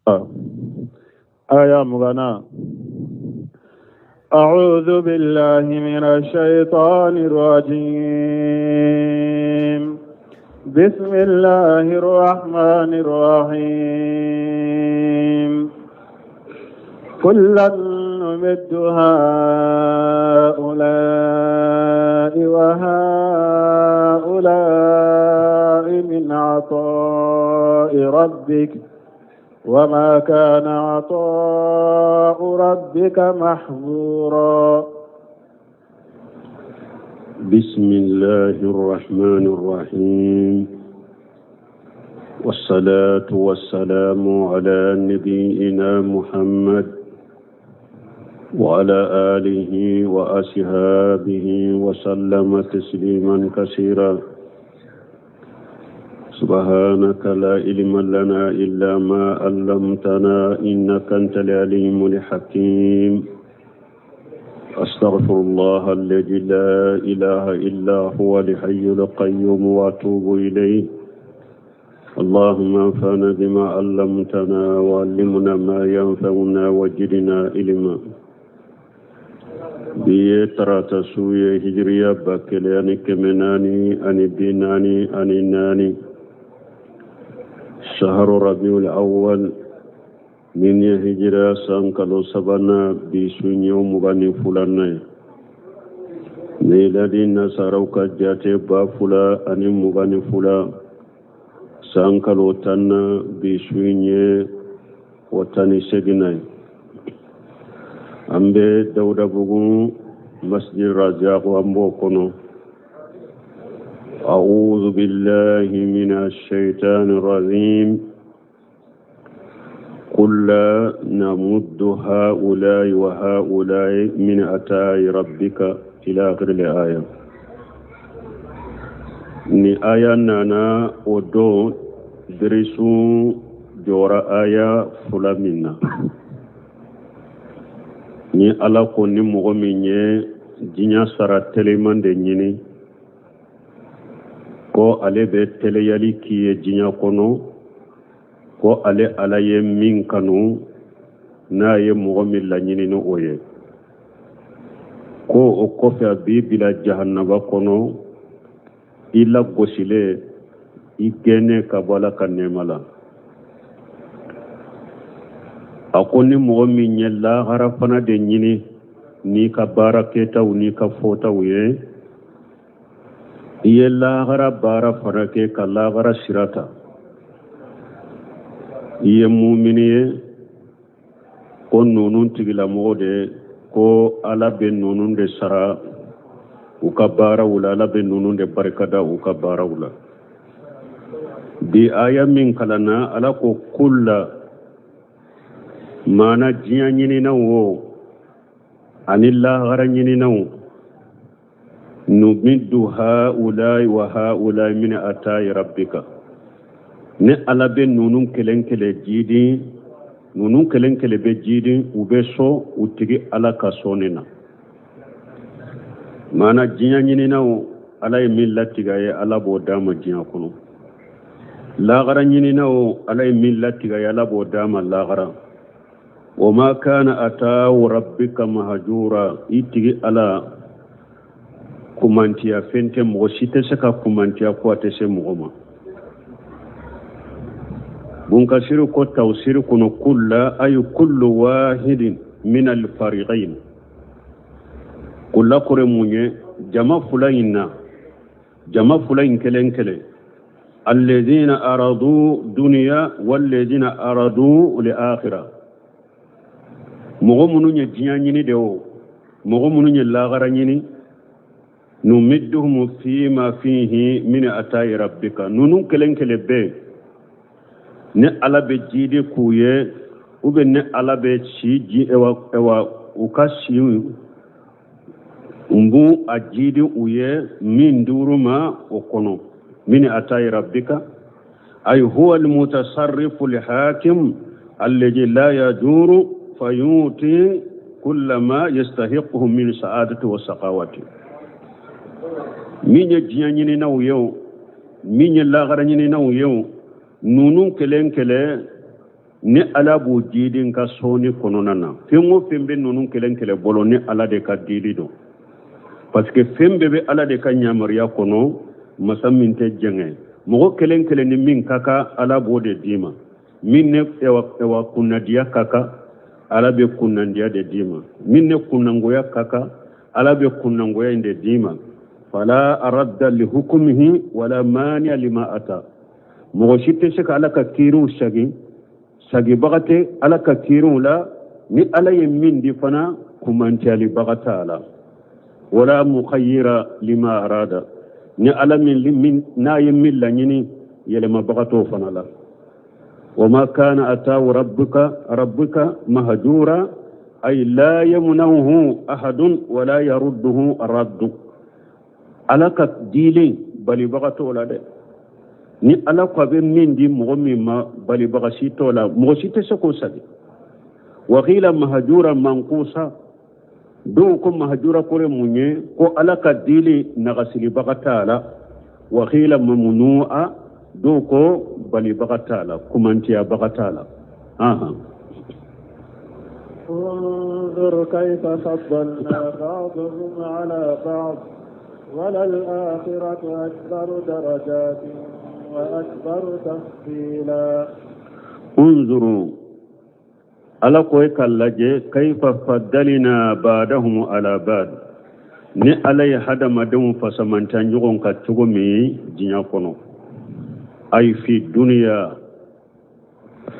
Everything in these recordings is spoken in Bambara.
Aya 20nan. أعوذ بالله من الشيطان الرجيم بسم الله الرحمن الرحيم كلا نمد هؤلاء وهؤلاء من عطاء ربك وما كان عطاء ربك محظورا. بسم الله الرحمن الرحيم، والصلاة والسلام على نبينا محمد وعلى آله وأصحابه وسلم تسليما كثيرا. سبحانك لا علم لنا إلا ما علمتنا إنك أنت العليم الحكيم. أستغفر الله الذي لا إله إلا هو الحي القيوم وأتوب إليه. اللهم انفعنا بما علمتنا وعلمنا ما ينفعنا وزدنا علما. Bi ye tarata su ye, hijiriya 1444, shaharu rabiul awwal, min ye hijira san kalo sabanan, bi su ye 22nan ye. Miladi nasaraw ka jate 2022 san kalo 10nan, bi su ye o 18nan ye. An bɛ Dawudabugu masjid Razak, an b'o kɔnɔ. أعوذ بالله من الشيطان الرجيم. كلا نمد هؤلاء وهؤلاء من عطاء ربك إلى آخر الآية. Ni aya nana o don dirisu jɔra aya fula min na, ni Ala ko ni mɔgɔ min ye diɲɛ sara teliman de ɲini, ko ale bɛ teliyali k'i ye diɲɛ kɔnɔ, ko ale Ala ye min kanu, n'a ye mɔgɔ min laɲini ni o ye, ko o kɔfɛ a b'i bila jahannaba kɔnɔ, i lagosilen, i gɛnnen ka bɔ Ala ka nɛɛma la. A ko ni mɔgɔ min ye lahara fana de ɲini n'i ka baara kɛtaw n'i ka fɔtaw ye, i ye lahara baara fana kɛ ka lahara sira ta, i ye mumini ye, ko ninnu tigilamɔgɔ de, ko Ala bɛ ninnu de sara u ka baaraw la, Ala bɛ ninnu de barikada u ka baaraw la. Bi aya min kalanna, Ala ko kulla, maana diɲɛ ɲininaw o ani lahara ɲininaw, numiddu haulai wa haulai min atai rabbika, ne Ala bɛ ninnu kelen kelen jidi, ninnu kelen kelen bɛ jidi, u bɛ sɔn u tigi Ala ka sɔnni na. Maana diɲɛ ɲininaw, Ala ye min latigɛ ye, Ala b'o d'a ma diɲɛ kɔnɔ. Lahara ɲininaw, Ala ye min latigɛ ye, Ala b'o d'a ma lahara. Wa ma kana atawu rabbika mahjura, i tigi Ala kumantiya fɛn tɛ, mɔgɔ si tɛ se ka kumantiya ko a tɛ se mɔgɔ ma. Bunkasiru ko tawsiri kɔnɔ, kulla ay kullu wahidin min alfariqain. Kulla kɔrɔ mun ye? Jama fula in na, jama fula in kelen kelen, alladhina aradu dunya walladhina aradu al-akhirah, mɔgɔ minnu ye diɲɛ ɲini de o, mɔgɔ minnu ye lahara ɲini, numidduhum fima fihi min atayi rabbika, ninnu kelen kelen bɛɛ ne Ala bɛ jidi k'u ye, u bɛ ne Ala bɛ si ji ewa ewa u ka si n b'u a jidi u ye min duuru ma o kɔnɔ. Min atayi rabbika ay huwa almutasarrifu alhakim alladhi la yajuru fayuti kulla ma yastahiquhu min sa'adati wa saqawati. Min ye diɲɛ ɲininaw ye o, min ye lahara ɲininaw ye o, ninnu kelen kelen. Ni Ala b'o jidi n ka sɔnni kɔnɔna na, fɛn o fɛn bɛ ninnu kelen kelen bolo, ni Ala de ka dili don, parce que fɛn bɛɛ bɛ Ala de ka yamaruya kɔnɔ, masa min tɛ jɛngɛ. Mɔgɔ kelen kelen ni min ka kan, Ala b'o de d'i ma. Min ni ewa kunnadiya ka kan, Ala bɛ kunnadiya de d'i ma. Min ni kunnangoya ka kan, Ala bɛ kunnangoya in de d'i ma. Fala radda li hukumihi wala mani'a lima ata. Mɔgɔ si tɛ se ka Ala ka kiiriw sagin, sagibaga tɛ Ala ka kiiriw la. Ni Ala ye min di fana, kumantiyalibaga t'a la. Wala mukhayyira lima arada. Ni Ala min n'a ye min laɲini, yɛlɛmabaga t'o fana la. Wama kana atawu rabbuka mahjura, ay la yamna'uhu ahadun wala yarudduhu raddu. Ala ka dilen balibaga t'o la dɛ. Ni Ala ko a bɛ min di mɔgɔ min ma, balibaga si t'o la, mɔgɔ si tɛ se k'o sagi. Wakila mahajura mankusa, dɔw ko mahajura kɔrɔ mun ye? Ko Ala ka dili nagasilibaga t'a la. Wakila mamnu'a, dɔw ko balibaga t'a la, kumantiyabaga t'a la. Ahan. انظر كيف فضلنا بعضهم على بعض وللآخرة أكبر درجات وأكبر تفضيلا. انظروا، Ala ko e ka lajɛ, kaifa faddalina ba'dahum ala ba'd, ni Ala ye hadamadenw fasamanta ɲɔgɔn kan cogo min diɲɛ kɔnɔ, ay fi duniya.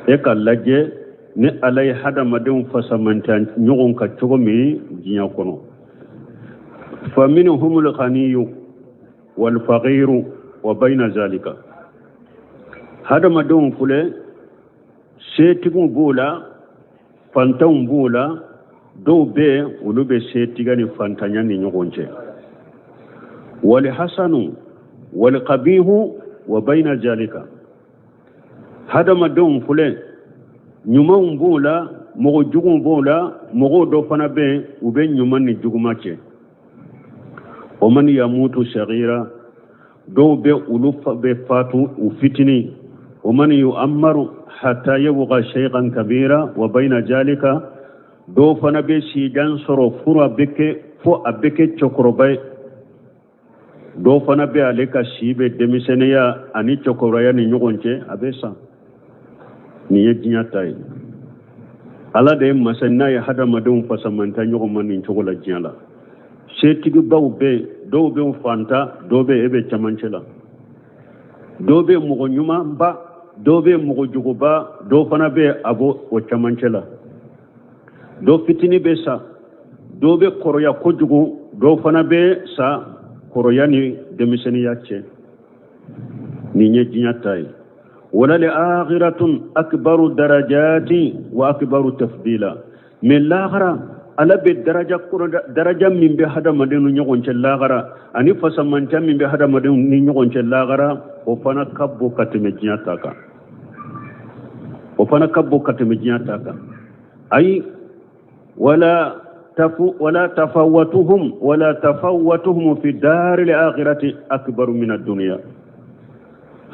E ka lajɛ ni Ala ye hadamadenw fasamanta ɲɔgɔn kan cogo min diɲɛ kɔnɔ. Fa minhumul ghaniyu wal faqiru wa bayna zalika. Hadamadenw filɛ, setigiw b'o la, fantanw b'o la, dɔw bɛ yen olu bɛ setigiya ni fantanya ni ɲɔgɔn cɛ. Wal hasanu wal qabihu wa bayna zalika. Hadamadenw filɛ, ɲumanw b'o la, mɔgɔ juguw b'o la, mɔgɔw dɔ fana bɛ yen u bɛ ɲuman ni juguman cɛ. O man yamutu sagira, dɔw bɛ olu bɛ fatu u fitinin. O man yu'ammaru hatta yabqa shay'an kabira wa bayna zalika. Dɔw fana bɛ sijan sɔrɔ furu a bɛ kɛ fo a bɛ kɛ cɛkɔrɔba ye. Dɔw fana bɛ ale ka si bɛ denmisɛnninya ani cɛkɔrɔbaya ni ɲɔgɔn cɛ, a bɛ san. Nin ye diɲɛ ta ye. Ala de ye masa n'a ye hadamadenw fasamanta ɲɔgɔn ma nin cogo la diɲɛ la. Setigibaw bɛ yen, dɔw bɛ fanta, dɔw bɛ e bɛ cɛmancɛ la, dɔw bɛ mɔgɔ ɲumanba, dɔw bɛ mɔgɔ juguba, dɔw fana bɛ a b'o o cɛmancɛ la. Dɔw fitinin bɛ sa, dɔw bɛ kɔrɔya kojugu, dɔw fana bɛ sa kɔrɔya ni denmisɛnninya cɛ. Nin ye diɲɛ ta ye. Wala le akhiratun akbaru darajati wa akbaru tafdila. Mais lahara, Ala bɛ daraja kɔrɔ, daraja min bɛ hadamadenw ni ɲɔgɔn cɛ lahara, ani fasamanta min bɛ hadamadenw ni ɲɔgɔn cɛ lahara, o fana ka bon ka tɛmɛ diɲɛ ta kan. O fana ka bon ka tɛmɛ diɲɛ ta kan. Ayi, wala tafawwatuhum wala tafawwatuhum fi daril akhirati akbaru min ad-dunya.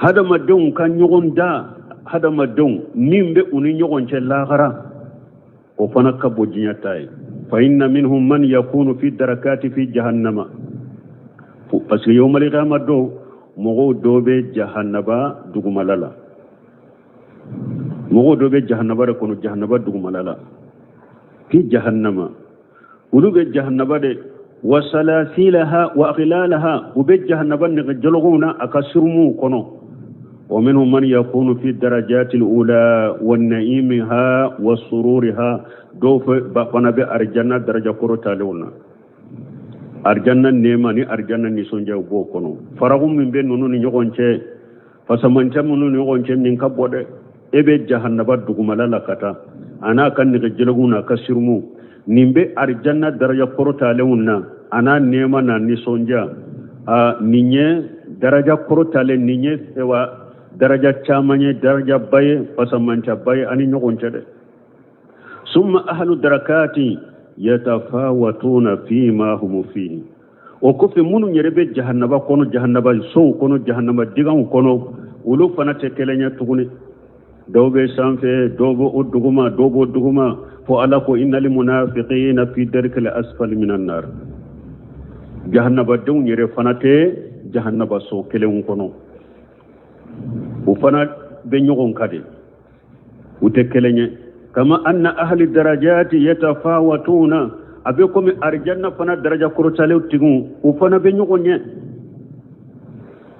Hadamadenw ka ɲɔgɔn da, hadamadenw min bɛ u ni ɲɔgɔn cɛ lahara, o fana ka bon diɲɛ ta ye. Fa inna minhum man yakunu fi darakati fi jahannama, parce que yawmal qiyamah don, mɔgɔw dɔw bɛ jahannaba dugumala la, mɔgɔw dɔw bɛ jahannaba de kɔnɔ, jahannaba dugumala la, fi jahannama, olu bɛ jahannaba de, wa salasilaha wa aghlalaha, u bɛ jahannaba nɛgɛ jɔlɔkɔw na a ka surumuw kɔnɔ. Wa minhum man yakunu fi darajati al-ula wa na'imiha wa sururiha, dɔw fana bɛ arijanna daraja kɔrɔtalenw na, arijanna nɛɛma ni arijanna nisɔndiyaw b'o kɔnɔ. Faraku min bɛ ninnu ni ɲɔgɔn cɛ, fasamanca minnu ni ɲɔgɔn cɛ, nin ka bɔ dɛ. E bɛ jahannaba dugumala la ka taa a n'a ka nɛgɛjɛlɛgɛw n'a ka sirimuw, nin bɛ arijanna daraja kɔrɔtalenw na a n'a nɛɛma n'a nisɔndiya. A nin ye daraja kɔrɔtalen, nin ye wa daraja caman ye, darajaba ye, fasamancaba ye ani ɲɔgɔn cɛ dɛ. Summa ahlu darakati yatafawatuna fima hum fihi. O kɔfɛ minnu yɛrɛ bɛ jahannaba kɔnɔ, jahannaba sow kɔnɔ, jahannaba diganw kɔnɔ, olu fana tɛ kelen ye tuguni. Dɔw bɛ sanfɛ, dɔw bɛ o duguma, dɔw b'o duguma. Fo Ala ko innal munafiqina fi darkil asfali minan nar. Jahannabadenw yɛrɛ fana tɛ jahannaba so kelenw kɔnɔ. U fana bɛ ɲɔgɔn kan de. U tɛ kelen ye. Kama anna ahli darajati yatafawatuna, a bɛ komi arijanna fana daraja kɔrɔtalen tigiw, u fana bɛ ɲɔgɔn ɲɛ.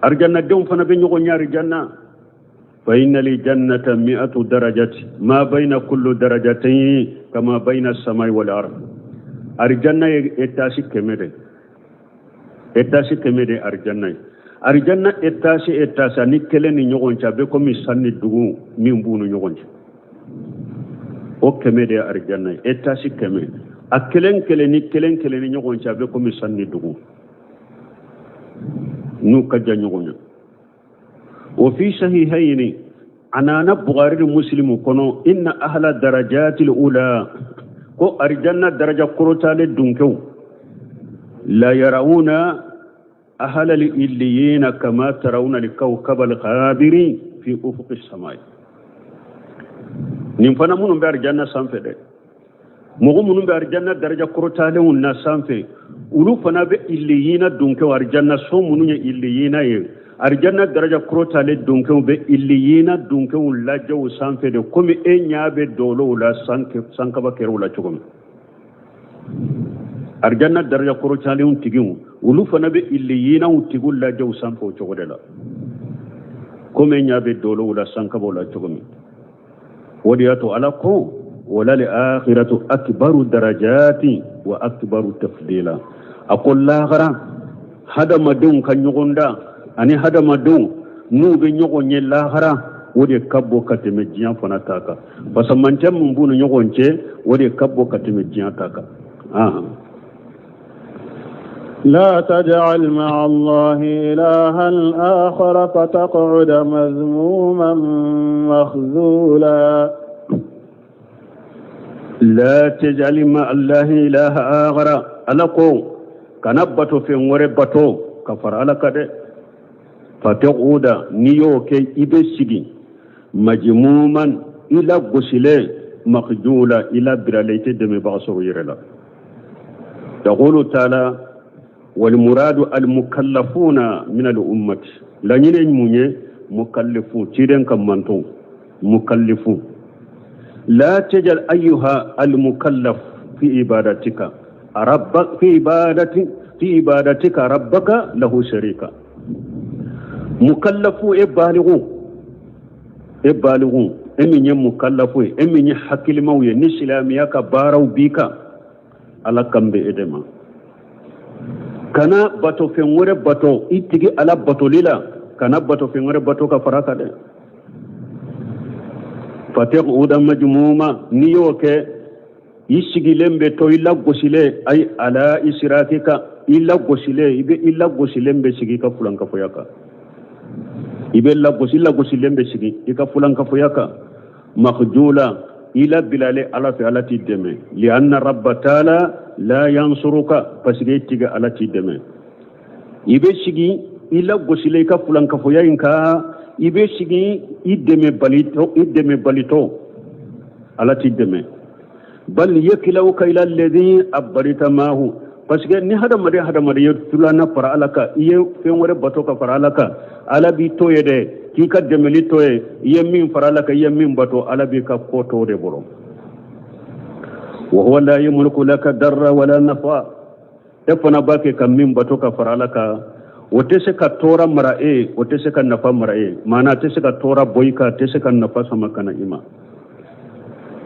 Arijannadenw fana bɛ ɲɔgɔn ɲɛ arijanna. Fa inna li jannata mi'atu darajati ma bayna kullu darajatayn kama bayna samai wal ard. Arijanna ye etasi 100 de, etasi 100 de arijanna ye. Arijanna etasi etasi ani kelen ni ɲɔgɔn cɛ, a bɛ komi san ni dugu min b'u ni ɲɔgɔn cɛ, o 100 de ye arijanna ye. Etasi 100, a kelen kelen ni kelen kelen ni ɲɔgɔn cɛ, a bɛ komi san ni dugu n'u ka jan ɲɔgɔn ye. O fi sahihayini, a nana Bukhari ni Muslimu kɔnɔ, inna ahla darajatil ula, ko arijanna daraja kɔrɔtalen dunkew, la yarawuna ahlal illiyina kama tarawuna likawkabal ghabiri fi ufuqis samai. Nin fana minnu bɛ arijanna sanfɛ dɛ, mɔgɔ minnu bɛ arijanna daraja kɔrɔtalenw na sanfɛ, olu fana bɛ illiyina dunkew, arijanna so minnu ye illiyina ye, arijanna daraja kɔrɔtalen dunkew bɛ illiyina dunkew lajɛ o sanfɛ de, komi e ɲɛ bɛ dɔlɔw la sankaba kɛrɛw la cogo min. Arijanna daraja kɔrɔtalenw tigiw, olu fana bɛ illiyinaw tigiw lajɛ o sanfɛ o cogo de la, komi e ɲɛ bɛ dɔlɔw la sankabaw la cogo min. O de y'a to Ala ko wala li akhiratu akbaru darajati wa akbaru tafdila. A ko lahara hadamadenw ka ɲɔgɔn dan ani hadamadenw n'u bɛ ɲɔgɔn ye lahara, o de ka bon ka tɛmɛ diɲɛ fana ta kan. Fasamantɛ min b'u ni ɲɔgɔn cɛ, o de ka bon ka tɛmɛ diɲɛ ta kan. لا تجعل مع الله إلها آخر فتقعد مذموما مخذولا. لا تجعل مع الله إلها آخر، ala ko kana bato fɛn wɛrɛ bato ka fara Ala kan dɛ. Fataq'uda, n'i y'o kɛ, i bɛ sigi majmuman, i lagosilen, makhjula, i labiralen, i tɛ dɛmɛbaga sɔrɔ i yɛrɛ la. Yaqulu taala walmuradu almukallafuna min al ummati, laɲini mun ye? Mukallifu, ciden ka manton mukallifu. La tajal ayyuha almukallaf fi ibadatika rabbak, fi ibadati, fi ibadatika rabbaka lahu sharika. Mukallafu, e baligu, e baligu, e min ye mukallafu ye, e min ye hakilimaw ye, ni silamɛya ka baaraw b'i kan, Ala kan bɛ e de ma. Kana bato fɛn wɛrɛ bato i tigi Ala batoli la, kana bato fɛn wɛrɛ bato ka fara kan dɛ. Fataq'uda majmuma, n'i y'o kɛ, i sigilen bɛ to i lagosilen, ay ala israkika, i lagosilen, i bɛ i lagosilen bɛ sigi i ka fulankafoya kan, i bɛ lagosi lagosilen bɛ sigi i ka fulankafoya kan, makhjula, i labilalen Ala fɛ, Ala t'i dɛmɛ. Lianna rabba taala la yansuruka, parce que i tigi Ala t'i dɛmɛ. I bɛ sigi i lagosilen i ka fulankafoya in kan, i bɛ sigi i dɛmɛ balitɔ, i dɛmɛ balitɔ, Ala t'i dɛmɛ. Bal yakilawka ila alladhi abbarita mahu, parce que ni hadamaden hadamaden ye filanan fara Ala kan, i ye fɛn wɛrɛ bato ka fara Ala kan, Ala b'i to ye dɛ, k'i ka dɛmɛli to ye. I ye min fara Ala kan, i ye min bato, Ala b'i ka ko to de bolo. Wa huwa la yamliku laka darra wala nafa. E fana b'a kɛ ka min bato ka fara Ala kan, o tɛ se ka tɔɔrɔ mara e, o tɛ se ka nafa mara e, maana a tɛ se ka tɔɔrɔ bɔ i kan, a tɛ se ka nafa sama ka na i ma.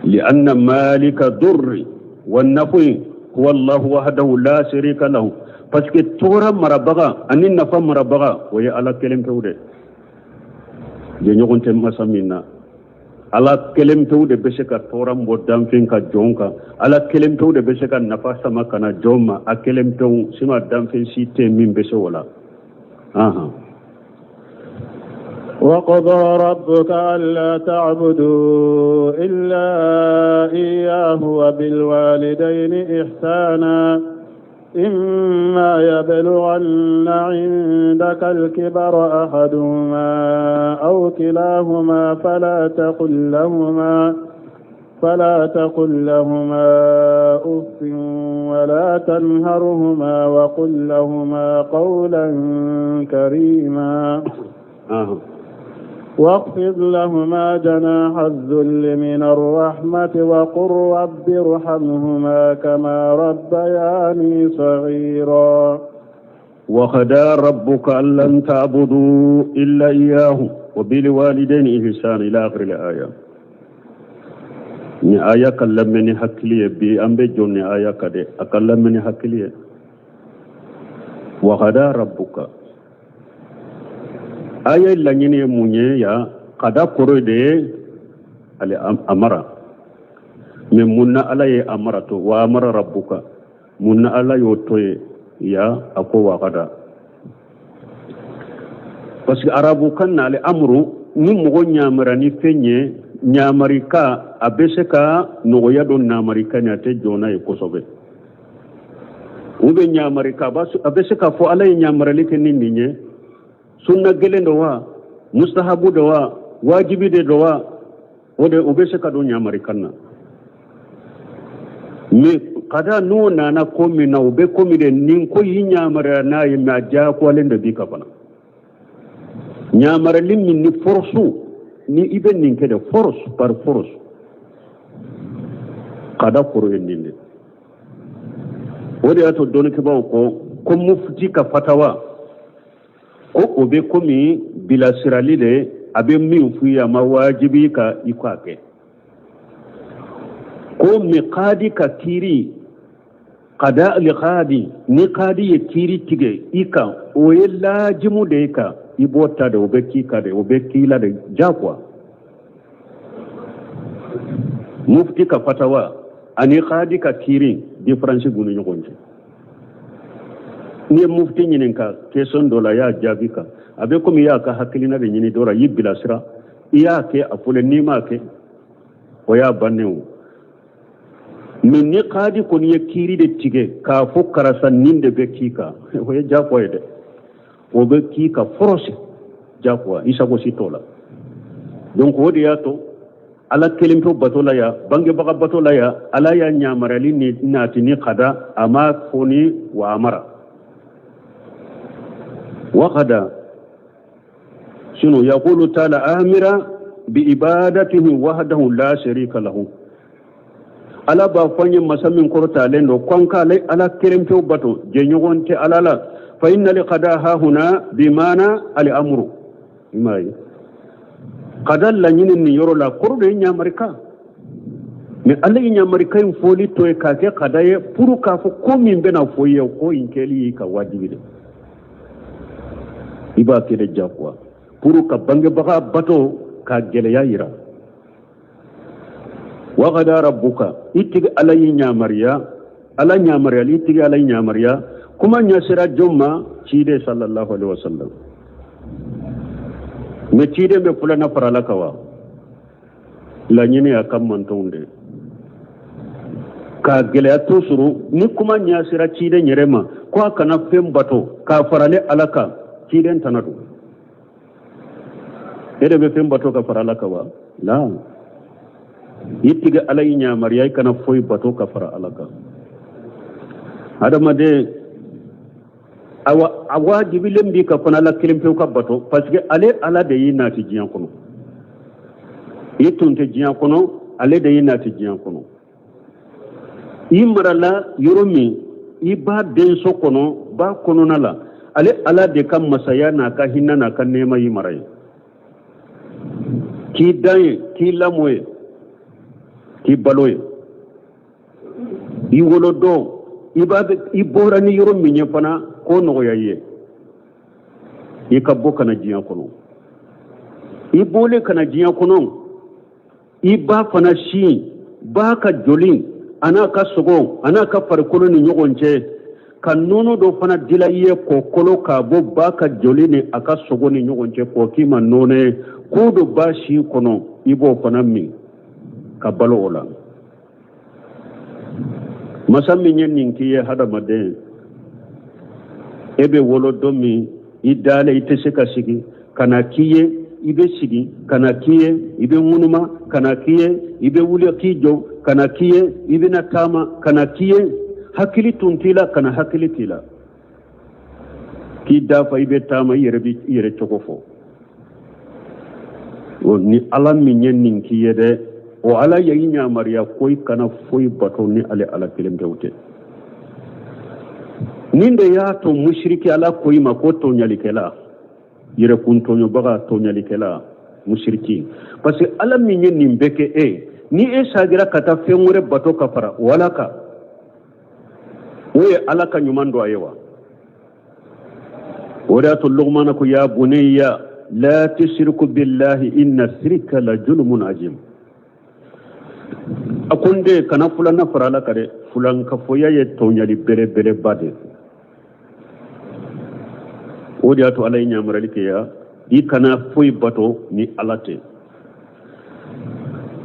Lianna malika durri wa nafi huwa Allahu wahdahu la sharika lahu, parce que tɔɔrɔ marabaga ani nafa marabaga, o ye Ala kelen pewu de, jɛɲɔgɔn tɛ masa min na. Ala kelen pewu de bɛ se ka tɔɔrɔ bɔ danfɛn ka jɔn kan, Ala kelen pewu de bɛ se ka nafa sama ka na jɔn ma, a kelen pewu, sinon danfɛn si tɛ min bɛ se o la. وقضى ربك ألا تعبدوا إلا إياه وبالوالدين إحسانا. إما يبلغن عندك الكبر أحدهما أو كلاهما فلا تقل لهما أف ولا تنهرهما وقل لهما قولا كريما واخفض لهما جناح الذل من الرحمة وقل رب ارحمهما كما ربياني صغيرا. وقضى ربك ألا تعبدوا إلا إياه وبالوالدين إحسانا إلى آخر الآية. Ni aya ka lamɛn ni hakili ye bi, an bɛ jɔ ni aya ka dɛ, a ka lamɛn ni hakili ye. Wakada rabbuka, aya laɲini ye mun ye? Ya kada kɔrɔ de ye ale amara. Mais mun na Ala ye amara to wa amara rabbuka? Mun na Ala y'o to ye ya a ko wakada? Parce que arabukan na, ale amuru, ni mɔgɔ ɲamara ni fɛn ye, ɲamarika a bɛ se ka nɔgɔya don namarika ni a tɛ jɔ n'a ye kosɛbɛ. U bɛ ɲamarika, a bɛ se k'a fɔ Ala ye ɲamarali kɛ ni nin ye, sunna gɛlɛn dɔ wa, mustahabu dɔ wa, wajibi de dɔ wa, o de o bɛ se ka don ɲamarikan na. Mais kada n'o nana ko min na, o bɛ komi de nin ko y'i ɲamariya n'a ye, mais a diyagoyalen de b'i kan fana. Ɲamarali min ni force, ni i bɛ nin kɛ de force par force, kada kɔrɔ ye nin de. O de y'a to dɔnnikɛbaaw ko mufti ka fatawa ko o bɛ komi bilasirali de, a bɛ min f'i ye, a ma wajibi ka i k'a kɛ. Ko mais kadi ka kiiri, kada li kadi, ni kadi ye kiiri tigɛ i kan, o ye laajimu de ye kan, i b'o ta de, o bɛ k'i kan de, o bɛ k'i la de diyagoya. Mufti ka fatawa ani kadi ka kiiri, différence b'u ni ɲɔgɔn cɛ. N'i ye mufti ɲininka question dɔ la, a y'a jaabi kan, a bɛ komi i y'a ka hakilina de ɲini dɔ la, y'i bilasira, i y'a kɛ a fɔlen, n'i m'a kɛ, o y'a bannen o. Mais ni kadi kɔni ye kiiri de tigɛ k'a fɔ karisa nin de bɛ k'i kan, o ye diyagoya ye dɛ, o bɛ k'i kan force, diyagoya, i sago si t'o la. Donc o de y'a to Ala kelen pe bato la ya, bangebaga bato la ya, Ala y'a ɲamariyali ni nati ni kada, a ma fɔ ni wa amara wa kada. Sinon yaqulu taala amira bi ibadatihi wahdahu la sharika lahu. Ala b'a fɔ an ye, masa min kɔrɔtalen don, ko an k'ale Ala kelen pewu bato, jɛɲɔgɔn tɛ Ala la. Fa inna li qada ha huna bi maana al amru. I m'a ye, kada laɲini nin yɔrɔ la, kɔrɔ de ye ɲamarika. Mais Ala ye ɲamarika in fɔli to ye k'a kɛ kada ye pour k'a fɔ ko min bɛna fɔ i ye, ko in kɛli y'i ka wajibi de, i b'a kɛ de diyagoya, pour ka bangebaga bato k'a gɛlɛya yira. Wakada rabbuka, i tigi Ala y'i ɲamariya, Ala ɲamariyali, i tigi Ala y'i ɲamariya. Kuma ɲɛsira jɔn ma? Ciden sallallahu alaihi wasallam. Mais ciden bɛ fulana fara Ala kan wa? Laɲini y'a ka mantɔnw de k'a gɛlɛya to sɔrɔ. Ni kuma ɲɛsira ciden yɛrɛ ma ko a kana fɛn bato k'a farale Ala kan, ciden tana don. E de bɛ fɛn bato ka fara Ala kan wa? La, i tigi Ala y'i ɲamariya i kana foyi bato ka fara Ala kan. Hadamaden, awa, a wajibilen b'i ka fana Ala kelen pewu ka bato, parce que ale Ala de y'i nati diɲɛ kɔnɔ. I tun tɛ diɲɛ kɔnɔ, ale de y'i nati diɲɛ kɔnɔ. I marala yɔrɔ min, i ba denso kɔnɔ, ba kɔnɔna la, ale Ala de ka masaya n'a ka hinɛ n'a ka nɛɛma y'i mara ye, k'i dan ye, k'i lamɔ ye, k'i balo ye. I wolodon, i b'a i bɔra ni yɔrɔ min ye fana, k'o nɔgɔya i ye i ka bɔ ka na diɲɛ kɔnɔ. I bɔlen ka na diɲɛ kɔnɔ, i ba fana sin, ba ka joli a n'a ka sogo a n'a ka farikolo ni ɲɔgɔn cɛ, ka nɔnɔ dɔ fana dila i ye k'o kolo k'a bɔ ba ka joli ni a ka sogo ni ɲɔgɔn cɛ, k'o k'i ma nɔnɔ ye, k'o don ba sin kɔnɔ, i b'o fana min ka balo o la. Masa min ye nin k'i ye, hadamaden, E bɛ wolo don min, i dalen, i tɛ se ka sigi, ka na k'i ye i bɛ sigi, ka na k'i ye i bɛ ŋunuma, ka na k'i ye i bɛ wuli k'i jɔ, ka na k'i ye i bɛna taama, ka na k'i ye hakili tun t'i la, ka na hakili k'i la, k'i dafa, i bɛ taama, i yɛrɛ bɛ i yɛrɛ cogo fɔ. O ni Ala min ye nin k'i ye dɛ, o Ala ye i yamaruya ko i kana foyi bato ni ale Ala kelen pewu tɛ. Nin de y'a to musiriki, Ala ko i ma ko tɔɲalikɛla, yɛrɛkun tɔɲɔbaga, tɔɲalikɛla, musiriki, parce que Ala min ye nin bɛɛ kɛ e ni e sagira ka taa fɛn wɛrɛ bato ka fara o Ala kan, o ye Ala ka ɲuman dɔ a ye wa? O de y'a to Lugumana ko ya bunayya la tushriku billahi inna sirika la julumun ajim. A ko n den, kana filanan fara Ala kan dɛ, filankafoya ye tɔɲali belebeleba de. O de y'a to Ala ye yamaruyali kɛ ya i kana foyi bato ni Ala tɛ.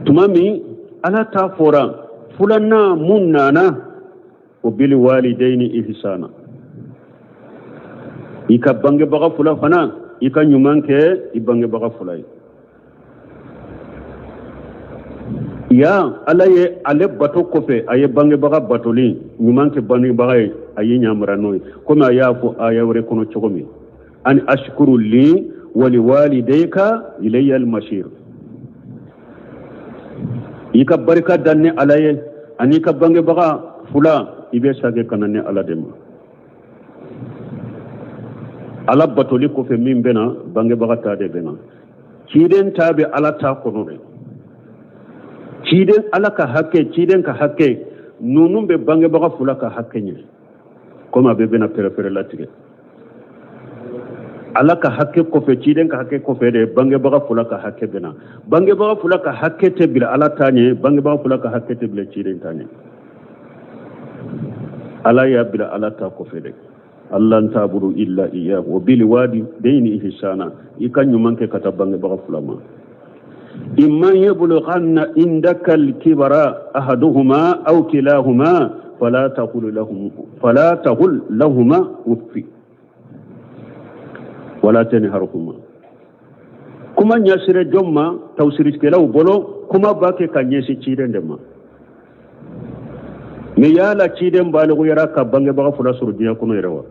Tuma min Ala ta fɔra, filanan mun nana? O bil walidaini ihsana, i ka bangebaga fila fana, i ka ɲuman kɛ i bangebaga fila ye. Ya Ala ye ale bato kɔfɛ, a ye bangebaga batoli, ɲuman kɛ bangebaga ye, a ye yamaruya n'o ye, komi a y'a fɔ aya wɛrɛ kɔnɔ cogo min: an ashkuru li wali walidayka ilayya almasir. I ka barika da ne Ala ye ani ka bangebaga fila, i bɛ sage ka na ne Ala de ma. Ala batoli kɔfɛ, min bɛ na, bangebaga ta de bɛ na. Ciden ta bɛ Ala ta kɔnɔ de. Ciden, Ala ka hakɛ, ciden ka hakɛ ninnu bɛ bangebaga fila ka hakɛ ɲɛ, komi a bɛ bɛna pɛrɛpɛrɛ latigɛ. Ala ka hakɛ kɔfɛ, ciden ka hakɛ kɔfɛ de, bangebaga fila ka hakɛ bɛ na. Bangebaga fila ka hakɛ tɛ bila Ala ta ɲɛ, bangebaga fila ka hakɛ tɛ bila ciden ta ɲɛ. Ala y'a bila Ala ta kɔfɛ de. Alla ta'budu illa iyyahu wa bil walidayni ihsana, i ka ɲuman kɛ ka taa bangebaga fila ma. Imma yablughanna indaka al-kibara ahaduhuma aw kilahuma fala taqul lahum fala taqul lahuma uffi wala tanharhuma. Kuma ɲɛsira jɔn ma? Tafsirikɛlaw bolo, kuma b'a kɛ ka ɲɛsin ciden de ma. Mais yala ciden baliguyara ka bangebaga fila sɔrɔ diɲɛ kɔnɔ yɛrɛ wa?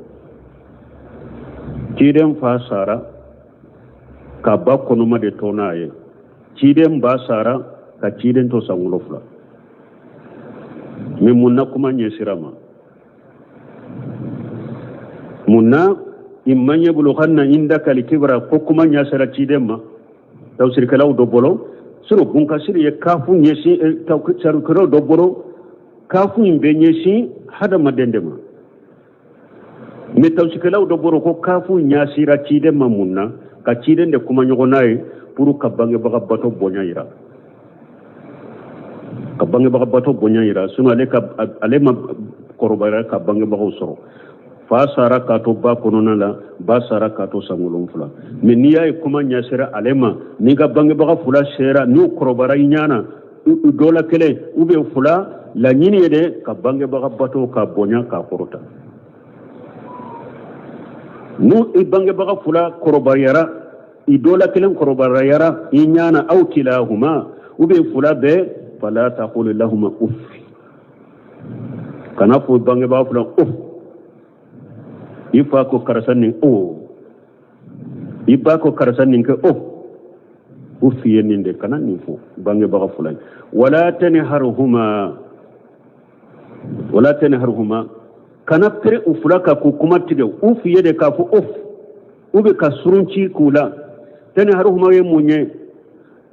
Ciden fa sara ka ba kɔnɔma de to n'a ye. Ciden ba sara ka ciden to san 7. Mais mun na kuma ɲɛsira ma? Mun na imma yablughanna indaka al-kibra ko kuma ɲɛsira ciden ma? Tafsirikɛlaw dɔ bolo, sɔrɔ bunkasiri ye kafu ɲɛsin. Tafsirikɛlaw dɔ bolo, kafu in bɛ ɲɛsin hadamaden de ma. Mais tafsirikɛlaw dɔ bolo ko kafu ɲɛsira ciden ma. Mun na ka ciden de kuma ɲɔgɔn n'a ye? Pour ka bangebaga bato bonya yira, ka bangebaga bato bonya yira. Sinon ale ka ale ma kɔrɔbaya ka bangebagaw sɔrɔ. Fa sara k'a to ba kɔnɔna la, ba sara k'a to san 7. Mais n'i y'a ye kuma ɲɛsira ale ma, n'i ka bangebaga fila sera, n'u kɔrɔbayara i ɲɛ na, dɔ la kelen ou bien fila, laɲini ye de ka bangebaga bato ka bonya k'a kɔrɔta. N'u i bangebaga fila kɔrɔbayara, i dɔ la kelen kɔrɔbayara i ɲɛ na, aw kilahuma ou bien fila bɛɛ, fala taqul lahuma uff, kana fɔ bangebaga fila uff. I fa ko karisa nin o, i ba ko karisa nin kɛ o, uff ye nin de, kana nin fɔ bangebaga fila ye. Wala tanharhuma, wala tanharhuma, kana pere u fila ka k'u kuma tigɛ. Uff ye de k'a fɔ uff, u bɛ ka surunci k'u la. Tanharhuma ye mun ye?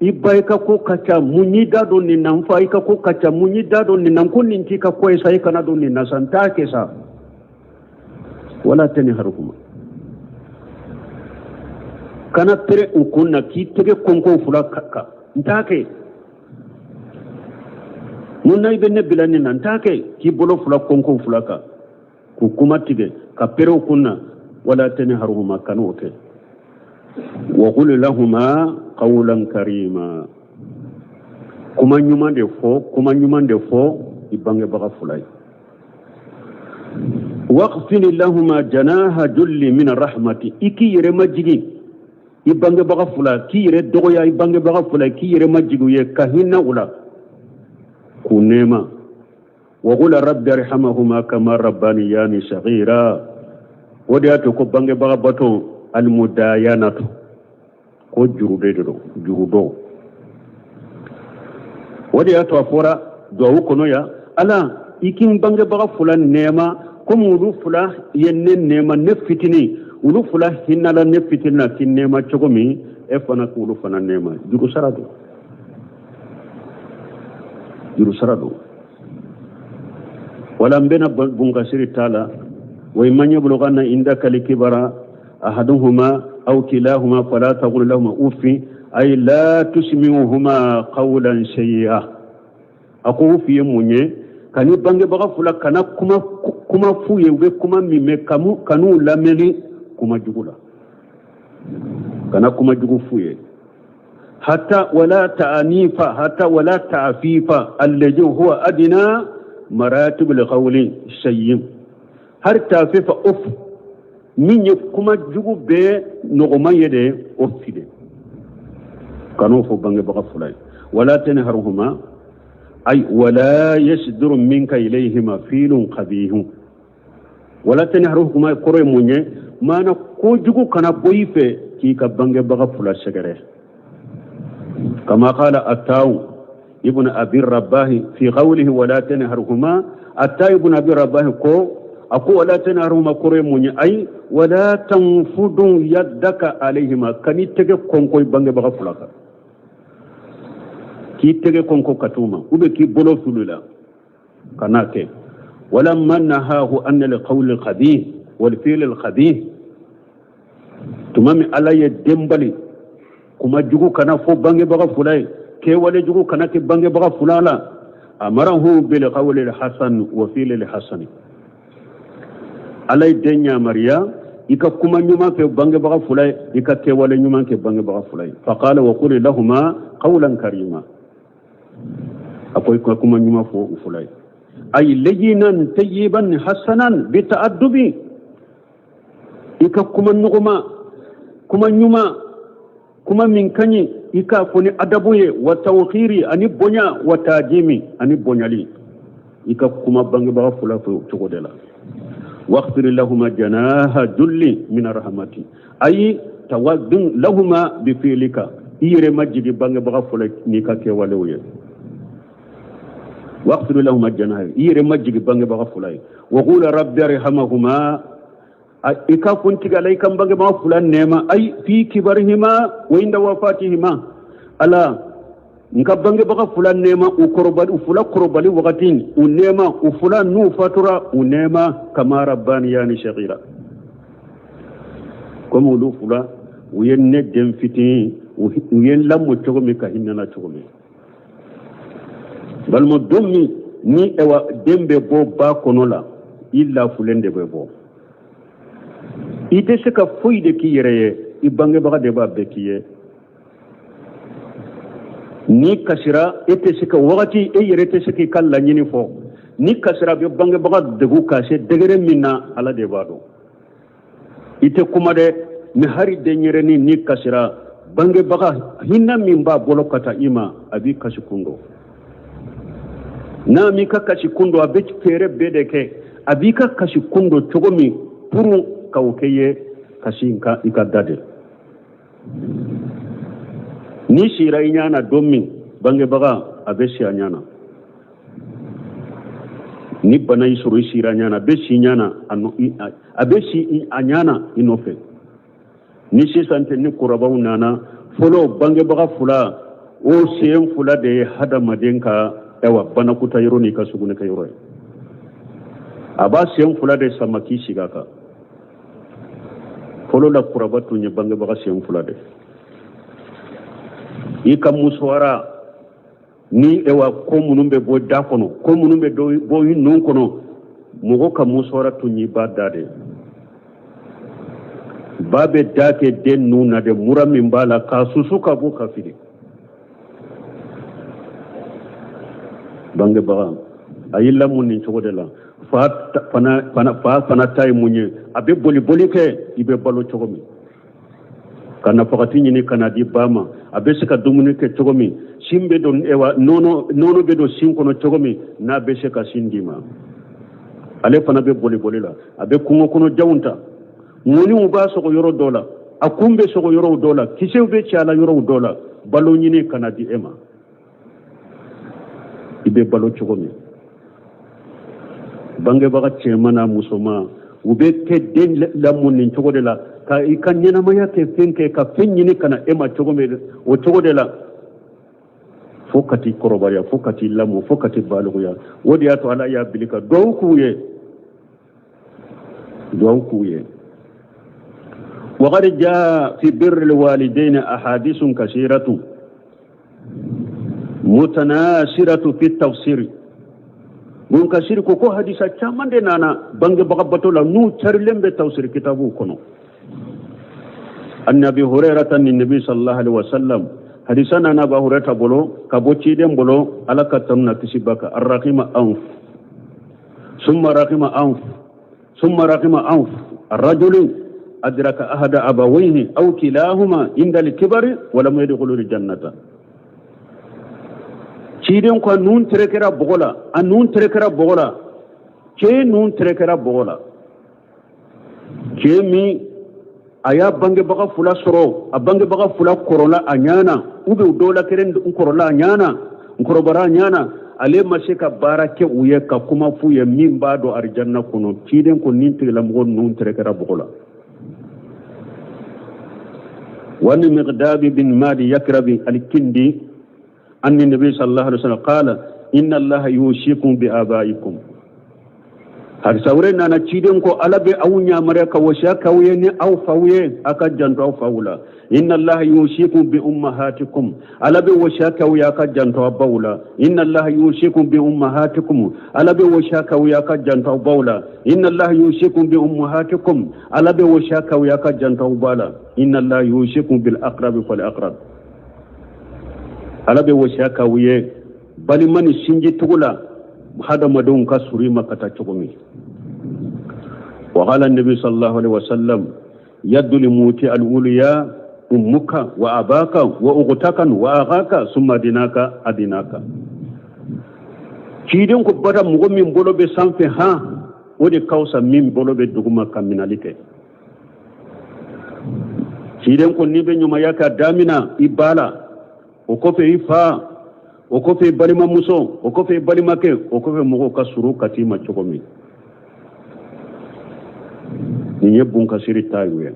I ba, i ka ko ka ca, mun y'i da don nin na? N fa, i ka ko ka ca, mun y'i da don nin na? Ko nin t'i ka ko ye sa, i kana don nin na sa, n t'a kɛ sa. Wala tanharhuma, kana pere u kun na k'i tɛgɛ kɔnkɔn fila kan, n t'a kɛ. Mun na i bɛ ne bila nin na? N t'a kɛ. K'i bolo fila kɔnkɔn fila kan k'u kuma tigɛ ka pere u kun na. Wala tanharhuma, kana o kɛ. Wa qul lahuma qawlan karima, kuma ɲuman de fɔ, kuma ɲuman de fɔ i bangebaga fila ye. Waqfid lahuma janaha julli min rahmati, i k'i yɛrɛ majigin i bangebaga fila, k'i yɛrɛ dɔgɔya i bangebaga fila, k'i yɛrɛ majigin u ye, ka hinɛ u la, k'u nɛɛma. Wa qul rabbi irhamhuma kama rabbaniyani saghira. O de y'a to ko bangebaga bato almudayanatu, ko juru de don, juru don. O de y'a to a fɔra duwawu kɔnɔ yan, Ala, i k'i bangebaga fila nɛɛma komi olu fila ye ne nɛɛma ne fitinin, olu fila hinɛla ne fitinin na k'i nɛɛma cogo min, e fana k'olu fana nɛɛma. Juru sara don, juru sara don. Wala n bɛna bunkasiri t'a la. Wa imma yablughanna indaka likibara ahaduhuma aw kilahuma fala taqul lahuma uffin ay la tusmi'uhuma qawlan sayyi'a. A ko ufi ye mun ye? Kan'i bangebaga fila kana kuma kuma f'u ye, u bɛ kuma min mɛn, kan'u lamɛnni kuma jugu la, kana kuma jugu f'u ye. Hatta wala ta'anifa, hatta wala ta'fifa alladhi huwa adna maratib al-qawli sayyi, har ta'fifa uf min ye kuma jugu bɛɛ nɔgɔman ye de, o fide kan'o fɔ bangebaga fila ye. Wala tanharhuma ay wala yasduru minka ilayhima filun qabihun. Wala tanharhuma kɔrɔ ye mun ye? Maana kojugu kana bɔ i fɛ k'i ka bangebaga fila sɛgɛrɛ. Kama qala Atawu ibn Abi Rabahi fi qawlihi wala tanharhuma. Atawu ibn Abi Rabahi ko, a ko wala tanharhuma kɔrɔ ye mun ye? Ayi, wala tanfudu yaddaka alayhima, kan'i tɛgɛ kɔnkɔ i bangebaga fila kan, k'i tɛgɛ kɔnkɔ ka t'u ma, ou bien k'i bolo fili la, kan'a kɛ. Walamma nahahu an alqawli alkhabith wal fi'l alkhabith, tuma min Ala ye den bali kuma jugu kana fɔ bangebaga fila ye, kɛwale jugu kana kɛ bangebaga fila la, amarahu bil qawli alhasan wa fi'l alhasan. Ala ye den yamariya i ka kuma ɲuman fɛ bangebaga fila ye, i ka kɛwale ɲuman kɛ bangebaga fila ye. Faqala wa qul lahuma qawlan karima, a ko i ka kuma ɲuman fɔ u fila ye, ay layyinan tayyiban hasanan bi ta'addubi, i ka kuma nɔgɔma, kuma ɲuman, kuma min ka ɲi, i k'a fɔ ni adabu ye, wa tawqiri ani bonya, wa tajimi ani bonyali, i ka kuma bangebaga fila fɛ o cogo de la. Waghfir lahuma janaha julli min rahmati ayi tawaddun lahuma bi fi'lika, i yɛrɛ majigi bangebaga fila n'i ka kɛwalew ye. Waghfir lahuma janaha, i yɛrɛ majigi bangebaga fila ye. Wa qul rabbi irhamhuma, i ka fɔ n tigi Ala, i ka n bangebaga fila nɛɛma, ayi fi kibarihima wa inda wafatihima, Ala, n ka bangebaga fila nɛɛma u kɔrɔbali, u fila kɔrɔbali wagati u nɛɛma, u fila n'u fatura u nɛɛma, kama rabbaniyani saghira, komi olu fila u ye ne den fitinin u ye n lamɔ cogo min, ka hinɛ na cogo min. Balima, don min ni ɛwa den bɛ bɔ ba kɔnɔ la, i lafulen de bɛ bɔ, i tɛ se ka foyi de k'i yɛrɛ ye, i bangebaga de b'a bɛɛ k'i ye. N'i kasira, e tɛ se ka wagati, e yɛrɛ tɛ se k'i ka laɲini fɔ. N'i kasira, a bɛ bangebaga degun ka se degré min na, Ala de b'a dɔn. I tɛ kuma dɛ, ni hari denyɛrɛnin n'i kasira, bangebaga hinɛ min b'a bolo ka taa i ma, a b'i kasi kun dɔn. N'a m'i ka kasi kun dɔn, a bɛ fɛɛrɛ bɛɛ de kɛ a b'i ka kasi kun dɔn cogo min pour ka o kɛ ye kasi i ka da de. N'i sira i ɲɛ na don min, bangebaga a bɛ si a ɲɛ na. Ni bana y'i sɔrɔ, i sira ɲɛ na, a bɛ si ɲɛ na, a bɛ si a ɲɛ na i nɔfɛ. Ni sisan tɛ, ni kɔrɔbaw nana fɔlɔ, bangebaga fila o sen fila de ye hadamaden ka ɛwa banakuta yɔrɔ n'i ka sugunɛkɛ yɔrɔ ye. A b'a sen fila de sama k'i sigi a kan. Fɔlɔ la, kuraba tun ye bangebaga sen fila de i ka musuwara ni ewa ko minnu bɛ bɔ da kɔnɔ, ko minnu bɛ bɔ i nun kɔnɔ. Mɔgɔ ka musuwara tun y'i ba da de. Ba bɛ da kɛ den nun na de, mura min b'a la k'a susu ka bɔ ka fili. Bangebaga a y'i lamɔ nin cogo de la. Fa fana ta ye mun ye? A bɛ boli boli kɛ i bɛ balo cogo min, ka nafakati ɲini ka na di ba ma, a bɛ se ka dumuni kɛ cogo min, sin bɛ don, ewa, nɔnɔ bɛ don sin kɔnɔ cogo min, n'a bɛ se ka sin d'i ma. Ale fana bɛ boli boli la, a bɛ kungo kɔnɔ janw ta, ŋɔniw b'a sɔgɔ yɔrɔ dɔ la, a kun bɛ sɔgɔ yɔrɔw dɔ la, kisɛw bɛ ci a la yɔrɔw dɔ la, balo ɲini ka na di e ma, i bɛ balo cogo min. Bangebaga cɛman n'a musoman, u bɛ kɛ den lamɔ nin cogo de la, ka i ka ɲɛnamaya kɛ, fɛn kɛ, ka fɛn ɲini ka na e ma cogo min, o cogo de la fo ka t'i kɔrɔbaya, fo ka t'i lamɔ, fo ka t'i balikuya. O de y'a to Ala y'a bili ka duwawu k'u ye, duwawu k'u ye. وقد جاء في بر الوالدين أحاديث كثيرة متناثرة في التفسير. Bun Kasiri ko hadisa caman de nana bangebaga bato la, n'u carilen bɛ tafsir kitabuw kɔnɔ. An Abi Hurairata ni Nabi sallallahu alaihi wasallam, hadisa nana Aba Hurairata bolo, ka bɔ ciden bolo, Ala ka tanu na kisi ba kan: Arrahima anf summa rahima anf summa rahima anf rajulin adraka ahada abawayhi aw kilahuma inda al-kibari wa lam yadkhulu al-jannata. Ciden ko a nun terekera bɔgɔ la, a nun terekera bɔgɔ la, cɛ nun terekera bɔgɔ la, cɛ min a y'a bangebaga fila sɔrɔ, a bangebaga fila kɔrɔla a ɲɛ na, ou bien dɔw la kelen kɔrɔla a ɲɛ na, kɔrɔbara a ɲɛ na, ale ma se ka baara kɛ u ye, ka kuma f'u ye min b'a don arijanna kɔnɔ. Ciden ko nin tigilamɔgɔ nun terekera bɔgɔ la. Wa an Miqdabi bin Madi Yakrabi al-Kindi anni Nabi sallallahu alaihi wasallam qala inna Allaha yusikum bi abaikum. Hadisa wɛrɛ nana, ciden ko Ala bɛ aw yamaruya ka wasiya k'aw ye ni aw faw ye, a ka janto aw faw la. Inna Allaha yusikum bi ummahatikum, Ala bɛ wasiya k'aw ye, a ka janto aw baw la. Inna Allaha yusikum bi ummahatikum, Ala bɛ wasiya k'aw ye, a ka janto aw baw la. Inna Allaha yusikum bi ummahatikum, Ala bɛ wasiya k'aw ye, a ka janto aw ba la. Inna Allaha yusikum bil aqrabi fal aqrab, Ala bɛ wasiya k'aw ye balima ni sinji tugu la, hadamadenw ka surun i ma ka taa cogo min. Wa qala nabi sallallahu alaihi wasallam yadul muti al uliya ummuka wa abaka wa ukhtaka wa akhaka summa adinaka adinaka. Ciden ko bada mɔgɔ min bolo bɛ sanfɛ han, o de ka fisa min bolo bɛ duguma ka minali kɛ. Ciden ko n'i bɛ ɲumanya ka damina i ba la, o kɔfɛ i fa, o kɔfɛ i balimamuso, o kɔfɛ i balimakɛ, o kɔfɛ mɔgɔw ka surun ka t'i ma cogo min. Nin ye bunkasiri ta ye.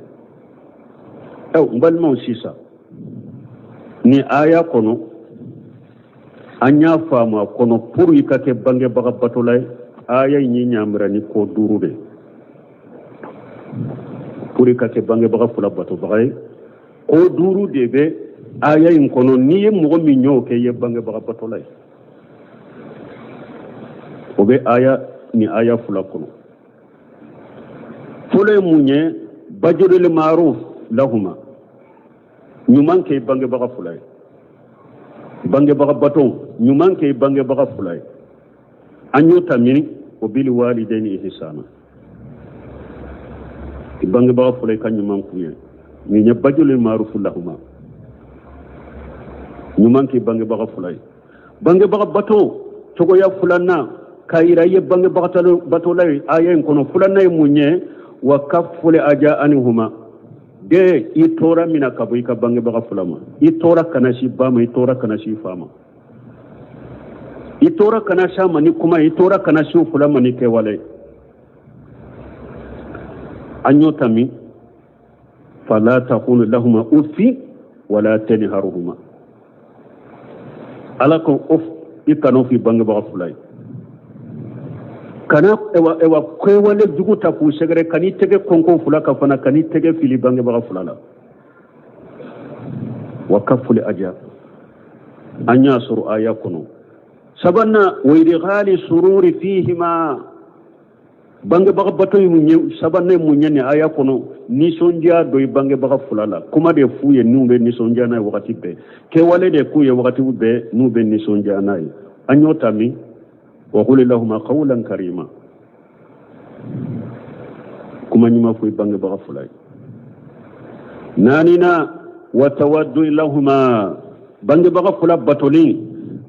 Ɛ, n balimaw, sisan nin aya kɔnɔ, an y'a faamu a kɔnɔ, pour i ka kɛ bangebaga batola ye, aya in y'i ɲamira ni ko duuru de. Pour i ka kɛ bangebaga fila batobaga ye, ko duuru de bɛ aya in kɔnɔ. N'i ye mɔgɔ min y'o kɛ, i ye bangebaga batola ye. O bɛ aya ni aya fila kɔnɔ. Fɔlɔ ye mun ye? Bajurul maruf lahuma, ɲuman kɛ i bangebaga fila ye. Bangebaga bato, ɲuman kɛ i bangebaga fila ye. An y'o ta min? Wa bil walidaini ihsana. I bangebaga fila, i ka ɲuman k'u ye. Nin ye bajulul maruf lahuma, ɲuman k'i bangebaga fila ye. Bangebaga bato cogoya filanan k'a yira i ye bangebaga batola ye aya in kɔnɔ, filanan ye mun ye? Wa kaful aja anhuma. De i tɔɔrɔ mina ka bɔ i ka bangebaga fila ma. I tɔɔrɔ kana si ba ma, i tɔɔrɔ kana si fa ma, i tɔɔrɔ kana s'a ma ni kuma, i tɔɔrɔ kana si fila ma ni kɛwale. An y'o ta min? Fala taqulu lahuma uffi wala tanharuhuma. Ala ko of, i kan'o f'i bangebaga fila ye. Kana ewa ewa kɛwale jugu ta k'u sɛgɛrɛ, kan'i tɛgɛ kɔnkɔn fila ka fana, kan'i tɛgɛ fili bangebaga fila la. Wa kafuli aja, an y'a sɔrɔ aya kɔnɔ. Sabanan, wa idkhali sururi fihima. Bangebaga bato ye mun ye? Sabanan ye mun ye nin aya kɔnɔ? Nisɔndiya don i bangebaga fila la. Kuma de f'u ye n'u bɛ nisɔndiya n'a ye wagati bɛɛ, kɛwale de k'u ye wagati bɛɛ n'u bɛ nisɔndiya n'a ye. An y'o ta min? Wa qul lahuma qawlan karima. Kuma ɲuman fɔ i bangebaga fila ye. Naaninan, wa tawaddu lahuma, bangebaga fila batoli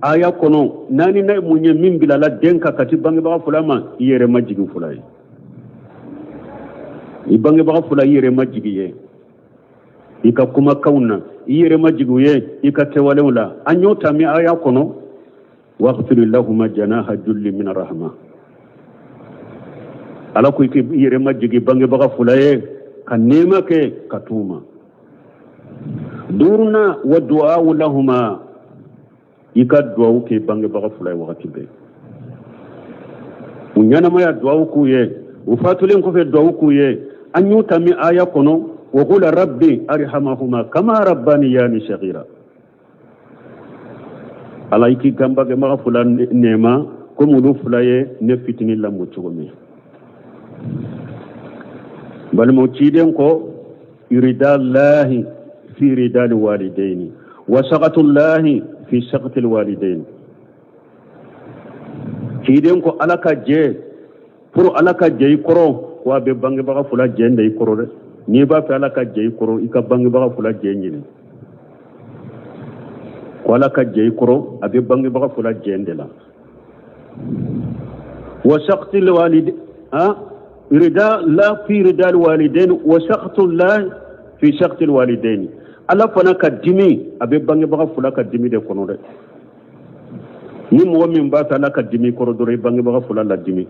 aya kɔnɔ. Naaninan ye mun ye min bilala den kan ka ti bangebaga fila ma? I yɛrɛ majigi fila ye. I bangebaga fila, i yɛrɛ majigi ye i ka kumakanw na, i yɛrɛ majigi u ye i ka kɛwalew la. An y'o ta min aya kɔnɔ? Waghfir lahuma janaha julli min rahma. Ala ko i k'i yɛrɛ majigi bangebaga fila ye, ka nɛɛma kɛ ka t'u ma. Duurunan, wa du'awu lahuma, i ka duwawu kɛ bangebaga fila ye wagati bɛɛ. U ɲɛnamaya, duwawu k'u ye. U fatulen kɔfɛ, duwawu k'u ye. An y'o ta min aya kɔnɔ? Wa qul rabbi arhamahuma kama rabbaniyani saghira. Ala, i k'i ka n bangebaga fila nɛɛma komi olu fila ye ne fitinin lamɔ cogo min. Balimaw, ciden ko iridallahi fi iridal walidaini wa sakatullahi fi sakatil walidaini. Ciden ko Ala ka jɛ, pour Ala ka jɛ i kɔrɔ, ko a bɛ bangebaga fila jɛ de i kɔrɔ dɛ. N'i b'a fɛ Ala ka jɛ i kɔrɔ, i ka bangebaga fila jɛ ɲini. Ko Ala ka jɛ i kɔrɔ, a bɛ bangebaga fila jɛ de la. Wa sakatil walid ha rida la fi ridal walidain wa sakatullah fi sakatil walidain. Ala fana ka dimi, a bɛ bangebaga fila ka dimi de kɔnɔ dɛ. Ni mɔgɔ min b'a fɛ Ala ka dimi kɔrɔ dɔrɔn, i bangebaga fila la dimi,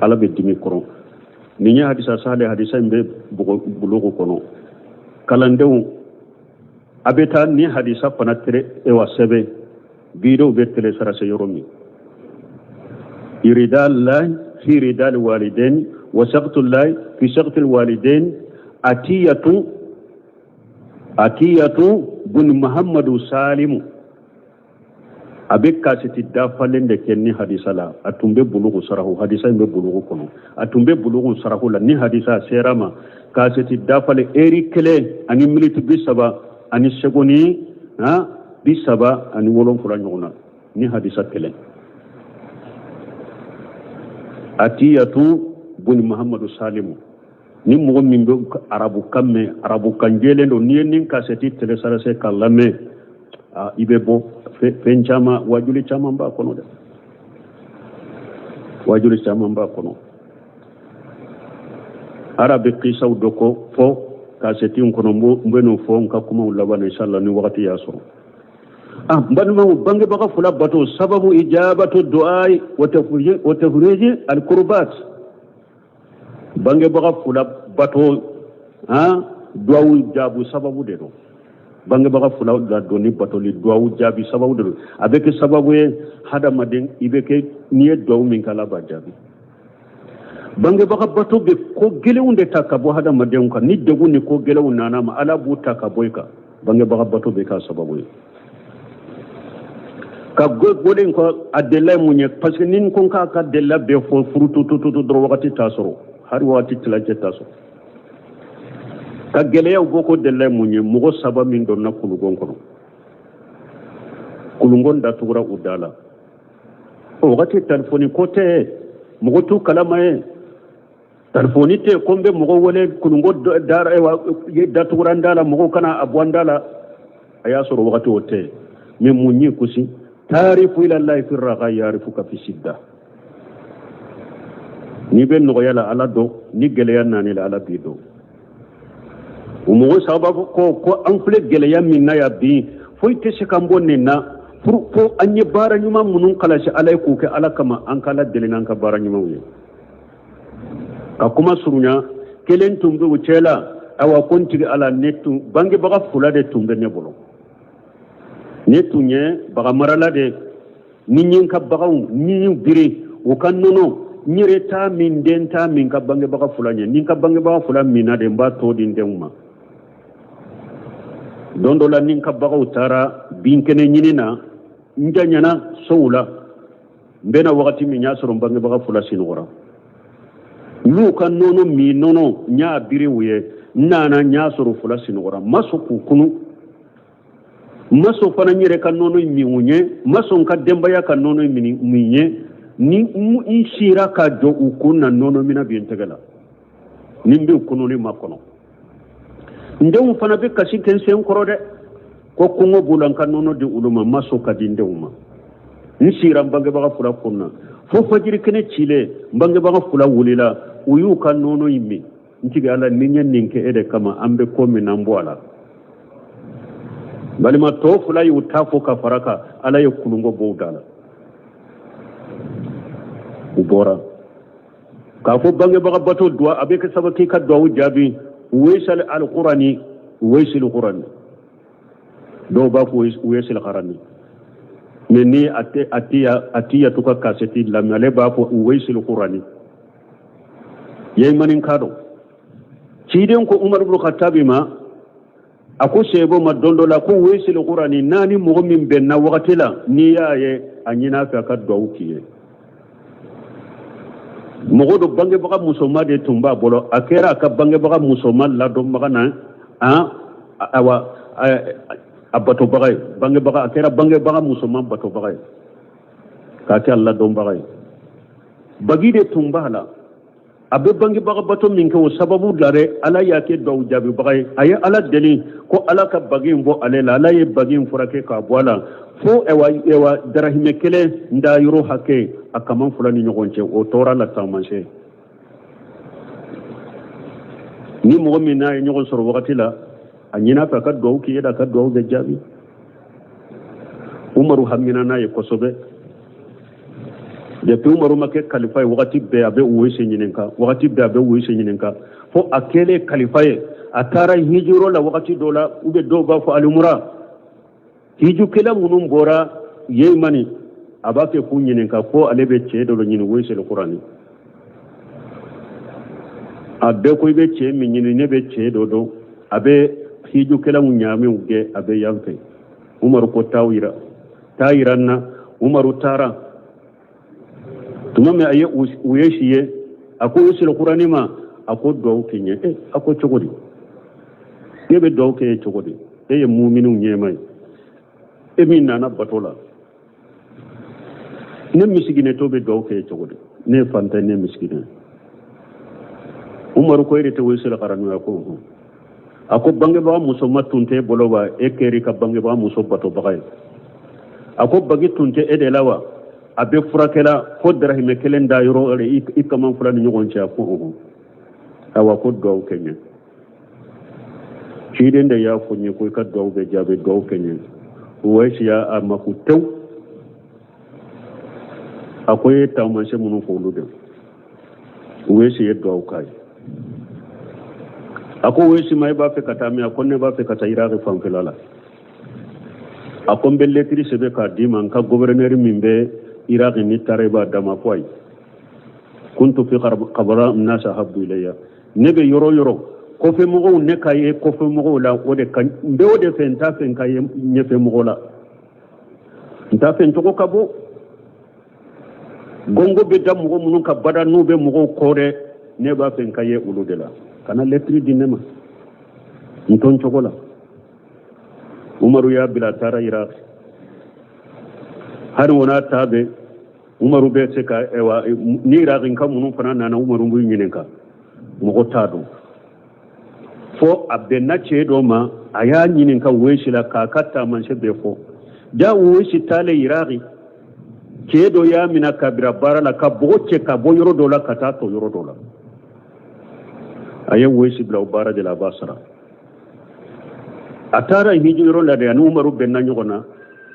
Ala bɛ dimi kɔrɔ. Nin ye hadisa sale, hadisa in bɛ bulugu kɔnɔ. Kalandenw, a bɛ taa ni hadisa fana tere ewa sɛbɛn videow bɛ télécharger yɔrɔ min. Iridalahi fi iridal walidain wa sakatullahi fi sakatil walidain. Atiyatu bun Muhammadu Salimu, a bɛ kaseti dafalen de kɛ ni hadisa la. A tun bɛ bulugu sarahu, hadisa in bɛ bulugu kɔnɔ, a tun bɛ bulugu sarahu la. Ni hadisa sera ma, kaseti dafalen eri 1 ani miniti 30 ani segoni 37 ɲɔgɔn na ni hadisa kelen. Atiyatu bun Muhammadu Salimu, ni mɔgɔ min bɛ arabukan mɛn, arabukan jɛlen don, n'i ye nin kasɛti télécharger k'a lamɛn, i bɛ bɔ fɛn caman, wajuli caman b'a kɔnɔ dɛ, wajuli caman b'a kɔnɔ. Arabi kisaw dɔ ko fɔ kasɛti in kɔnɔ, n bɛ n'o fɔ n ka kumaw laban, inshallah, ni wagati y'a sɔrɔ. N balimaw, bangebaga fila bato sababu ijabatu du'ai wa tafriji al-kurbat. Bangebaga fila bato han, duwawu jaabu sababu de don. Bangebaga fila ladonni batoli, duwawu jaabi sababu de don. A bɛ kɛ sababu ye hadamaden, i bɛ kɛ n'i ye duwawu min kɛ, Ala b'a jaabi. Bangebaga bato bɛ ko gɛlɛnw de ta ka bɔ hadamadenw kan. Ni degun ni ko gɛlɛnw nana ma, Ala b'u ta ka bɔ i kan. Bangebaga bato bɛ k'a sababu ye ka golen kɔ. A delila ye mun ye? Parce que ni n ko k'a ka delila bɛɛ fɔ furututututu dɔrɔn, wagati t'a sɔrɔ, hali wagati tilancɛ t'a sɔrɔ. Ka gɛlɛyaw bɔ ko delila ye mun ye? Mɔgɔ saba min donna kulugon kɔnɔ, kulugon datugura u da la. O wagati telefɔni ko tɛ, mɔgɔ t'u kalama ye, telefɔni tɛ ko n bɛ mɔgɔ wele kulunko datugura n da la, mɔgɔw kana a bɔ n da la. A y'a sɔrɔ wagati o tɛ. Mais mun ye kusi taarifu ilallahi fi raga yarifuka fi sidda. N'i bɛ nɔgɔya la, Ala dɔn. Ni gɛlɛya nana la, Ala b'i dɔn. O mɔgɔ saba ko an filɛ gɛlɛya min na yan bi, foyi tɛ se k'an bɔ nin na fo an ye baara ɲuman minnu kalasi Ala ye k'u kɛ Ala kama, an k'Ala deli n'an ka baara ɲumanw ye. Ka kuma surunya, kelen tun bɛ u cɛ la. Awa, ko n tigi Ala, ne tun bangebaga fila de tun bɛ ne bolo. Ne tun ye baganmarala de. Ni n ye n ka baganw ni n biri u ka nɔnɔ, n yɛrɛ t'a min, den t'a min, ka bangebaga fila ɲɛ. Ni n ka bangebaga fila minna de, n b'a tɔ di n denw ma. Don dɔ la, ni n ka baganw taara binkɛnɛ ɲini na, n janyana sow la, n bɛna wagati min, y'a sɔrɔ n bangebaga fila sinɔgɔra. N y'u ka nɔnɔ min, nɔnɔ n y'a biri u ye. N nana, n y'a sɔrɔ fila sinɔgɔra. N ma sɔn k'u kunu, n ma sɔn fana n yɛrɛ ka nɔnɔ min u ye, n ma sɔn n ka denbaya ka nɔnɔ min ye. Ni n sira ka jɔ u kun na, nɔnɔ minna bi n tɛgɛ la, ni n bɛ kununi makɔnɔ. N denw fana bɛ kasi kɛ n sen kɔrɔ dɛ, ko kɔngɔ b'u la, n ka nɔnɔ di olu ma. N ma sɔn ka di n denw ma. N sira n bangebaga fila kun na fo fajiri kɛnɛ cilen. N bangebaga fila wulila, u y'u ka nɔnɔ in min. N tigi Ala, ni n ye nin kɛ e de kama, an bɛ ko min na, an bɔ a la. Balima tɔ fila y'u ta fɔ ka fara kan. Ala ye kulunko bɔ u da la, u bɔra k'a fɔ bangebaga bato duwa a bɛ kɛ sababu k'i ka duwawu jaabi. Uwais al-Qurani, Uwais al-Qurani, dɔw b'a fɔ Uwais al-Qarani, mais ni Atiyatu ka kasɛti lamɛn, ale b'a fɔ Uwais al-Qurani. Yemani ka don. Ciden ko Umar ibn Khattabi ma, a ko sebo ma don dɔ la ko Uwais al-Qurani naani, mɔgɔ min bɛnna wagati la, n'i y'a ye, a ɲin'a fɛ a ka duwawu k'i ye. Mɔgɔ dɔ bangebaga musoma de tun b'a bolo, a kɛra a ka bangebaga musoma ladɔnbaga na an awa a batobaga ye. Bangebaga, a kɛra bangebaga musoman batobaga ye, k'a kɛ a ladɔnbaga ye. Bagi de tun b'a la. A bɛ bangebaga bato min kɛ, o sababu la dɛ, Ala y'a kɛ duwawu jaabibaga ye. A ye Ala deli ko Ala ka bagi in bɔ ale la. Ala ye bagi in furakɛ k'a bɔ a la fo ɛwa ɛwa darahimɛ kelen n da yɔrɔ hakɛ a kaman fila ni ɲɔgɔn cɛ. O tɔɔrɔ la taamasiyɛn ni mɔgɔ min n'a ye ɲɔgɔn sɔrɔ wagati la, a ɲin'a fɛ a ka duwawu k'i ye, a ka duwawu bɛ jaabi. Umaru hamina n'a ye kosɛbɛ. Depuis Umaru ma kɛ kalifa ye, wagati bɛɛ a bɛ Uwesi ɲininka, wagati bɛɛ a bɛ Uwesi ɲininka, fo a kɛlen kalifa ye, a taara hijiyɔrɔ la wagati dɔ la, u bɛ dɔw b'a fɔ alimura hijukɛla minnu bɔra Yemani, a b'a fɛ k'u ɲininka ko ale bɛ cɛ dɔ ɲini, Uwesi al-Qurani. A bɛɛ ko i bɛ cɛ min ɲini, ne bɛ cɛ dɔ dɔn, a bɛ hijukɛlaw ɲaamiw gɛn, a bɛ yan fɛ. Umaru ko taa yira, taa yira n na. Umaru taara. Tuma min a ye Uwesi ye, a ko Uwesi al-Qurani ma, a ko duwawu kɛ n ye. E, a ko cogo di? Ne bɛ duwawu kɛ e cogo di? E ye muminiw ɲɛma ye, e min nana bato la, ne misikinɛtɔ bɛ duwawu kɛ e cogo di? Ne ye fantan, ne ye misikinɛ. Umaru ko e de tɛ Uwesi al-Qarani ye? Ko a ko bangebaga musoma tun tɛ e bolo wa? E kɛra i ka bangebaga muso batobaga ye. A ko bagi tun tɛ e de la wa? A bɛ furakɛla fo darahimɛ kelen da yɔrɔ i kaman fila ni ɲɔgɔn cɛ. A ko ɔhɔn. Awa, ko duwawu kɛ n ye. Ciden de y'a fɔ n ye ko i ka duwawu bɛ jaabi, duwawu kɛ n ye. Uwesi y'a maku tewu. A ko i ye taamasiyɛn minnu fɔ, olu de. Uwesi ye duwawu k'a ye. A ko Uwesi ma, e b'a fɛ ka taa min? A ko ne b'a fɛ ka taa Iraki fanfɛla la. A ko n bɛ lɛtiri sɛbɛn k'a d'i ma, n ka gɔvɛrɛnɛri min bɛ Iraki, ni taara i b'a d'a ma. Ko ayi, kuntu fi kabara nasa ahabbu ilayya, ne bɛ yɔrɔ yɔrɔ kɔfɛ mɔgɔw, ne ka ye kɔfɛ mɔgɔw la, o de ka n bɛ o de fɛ. N t'a fɛ n ka ye ɲɛfɛ mɔgɔ la, n t'a fɛ n tɔgɔ ka bɔ gongo bɛ da mɔgɔ minnu ka bada n'u bɛ mɔgɔw kɔ dɛ. Ne b'a fɛ n ka ye olu de la. Kana lɛtiri di ne ma, n to n cogo la. Umaru y'a bila, a taara Iraki. Hali o n'a ta bɛɛ, Umaru bɛ se ka ɛwa ni Iraki ka minnu fana nana, Umaru b'u ɲininka, mɔgɔ t'a dɔn, fo a bɛnna cɛ dɔ ma, a y'a ɲininka Uwesi la k'a ka taamasiyɛn bɛɛ fɔ. Ja Uwesi taalen Iraki, cɛ dɔ y'a minɛ ka bila baara la, ka bɔgɔ cɛ ka bɔ yɔrɔ dɔ la ka taa tɔ yɔrɔ dɔ la. A ye Uwesi bila o baara de la, a b'a sara. A taara hiji yɔrɔ la de, ani Umaru bɛnna ɲɔgɔn na.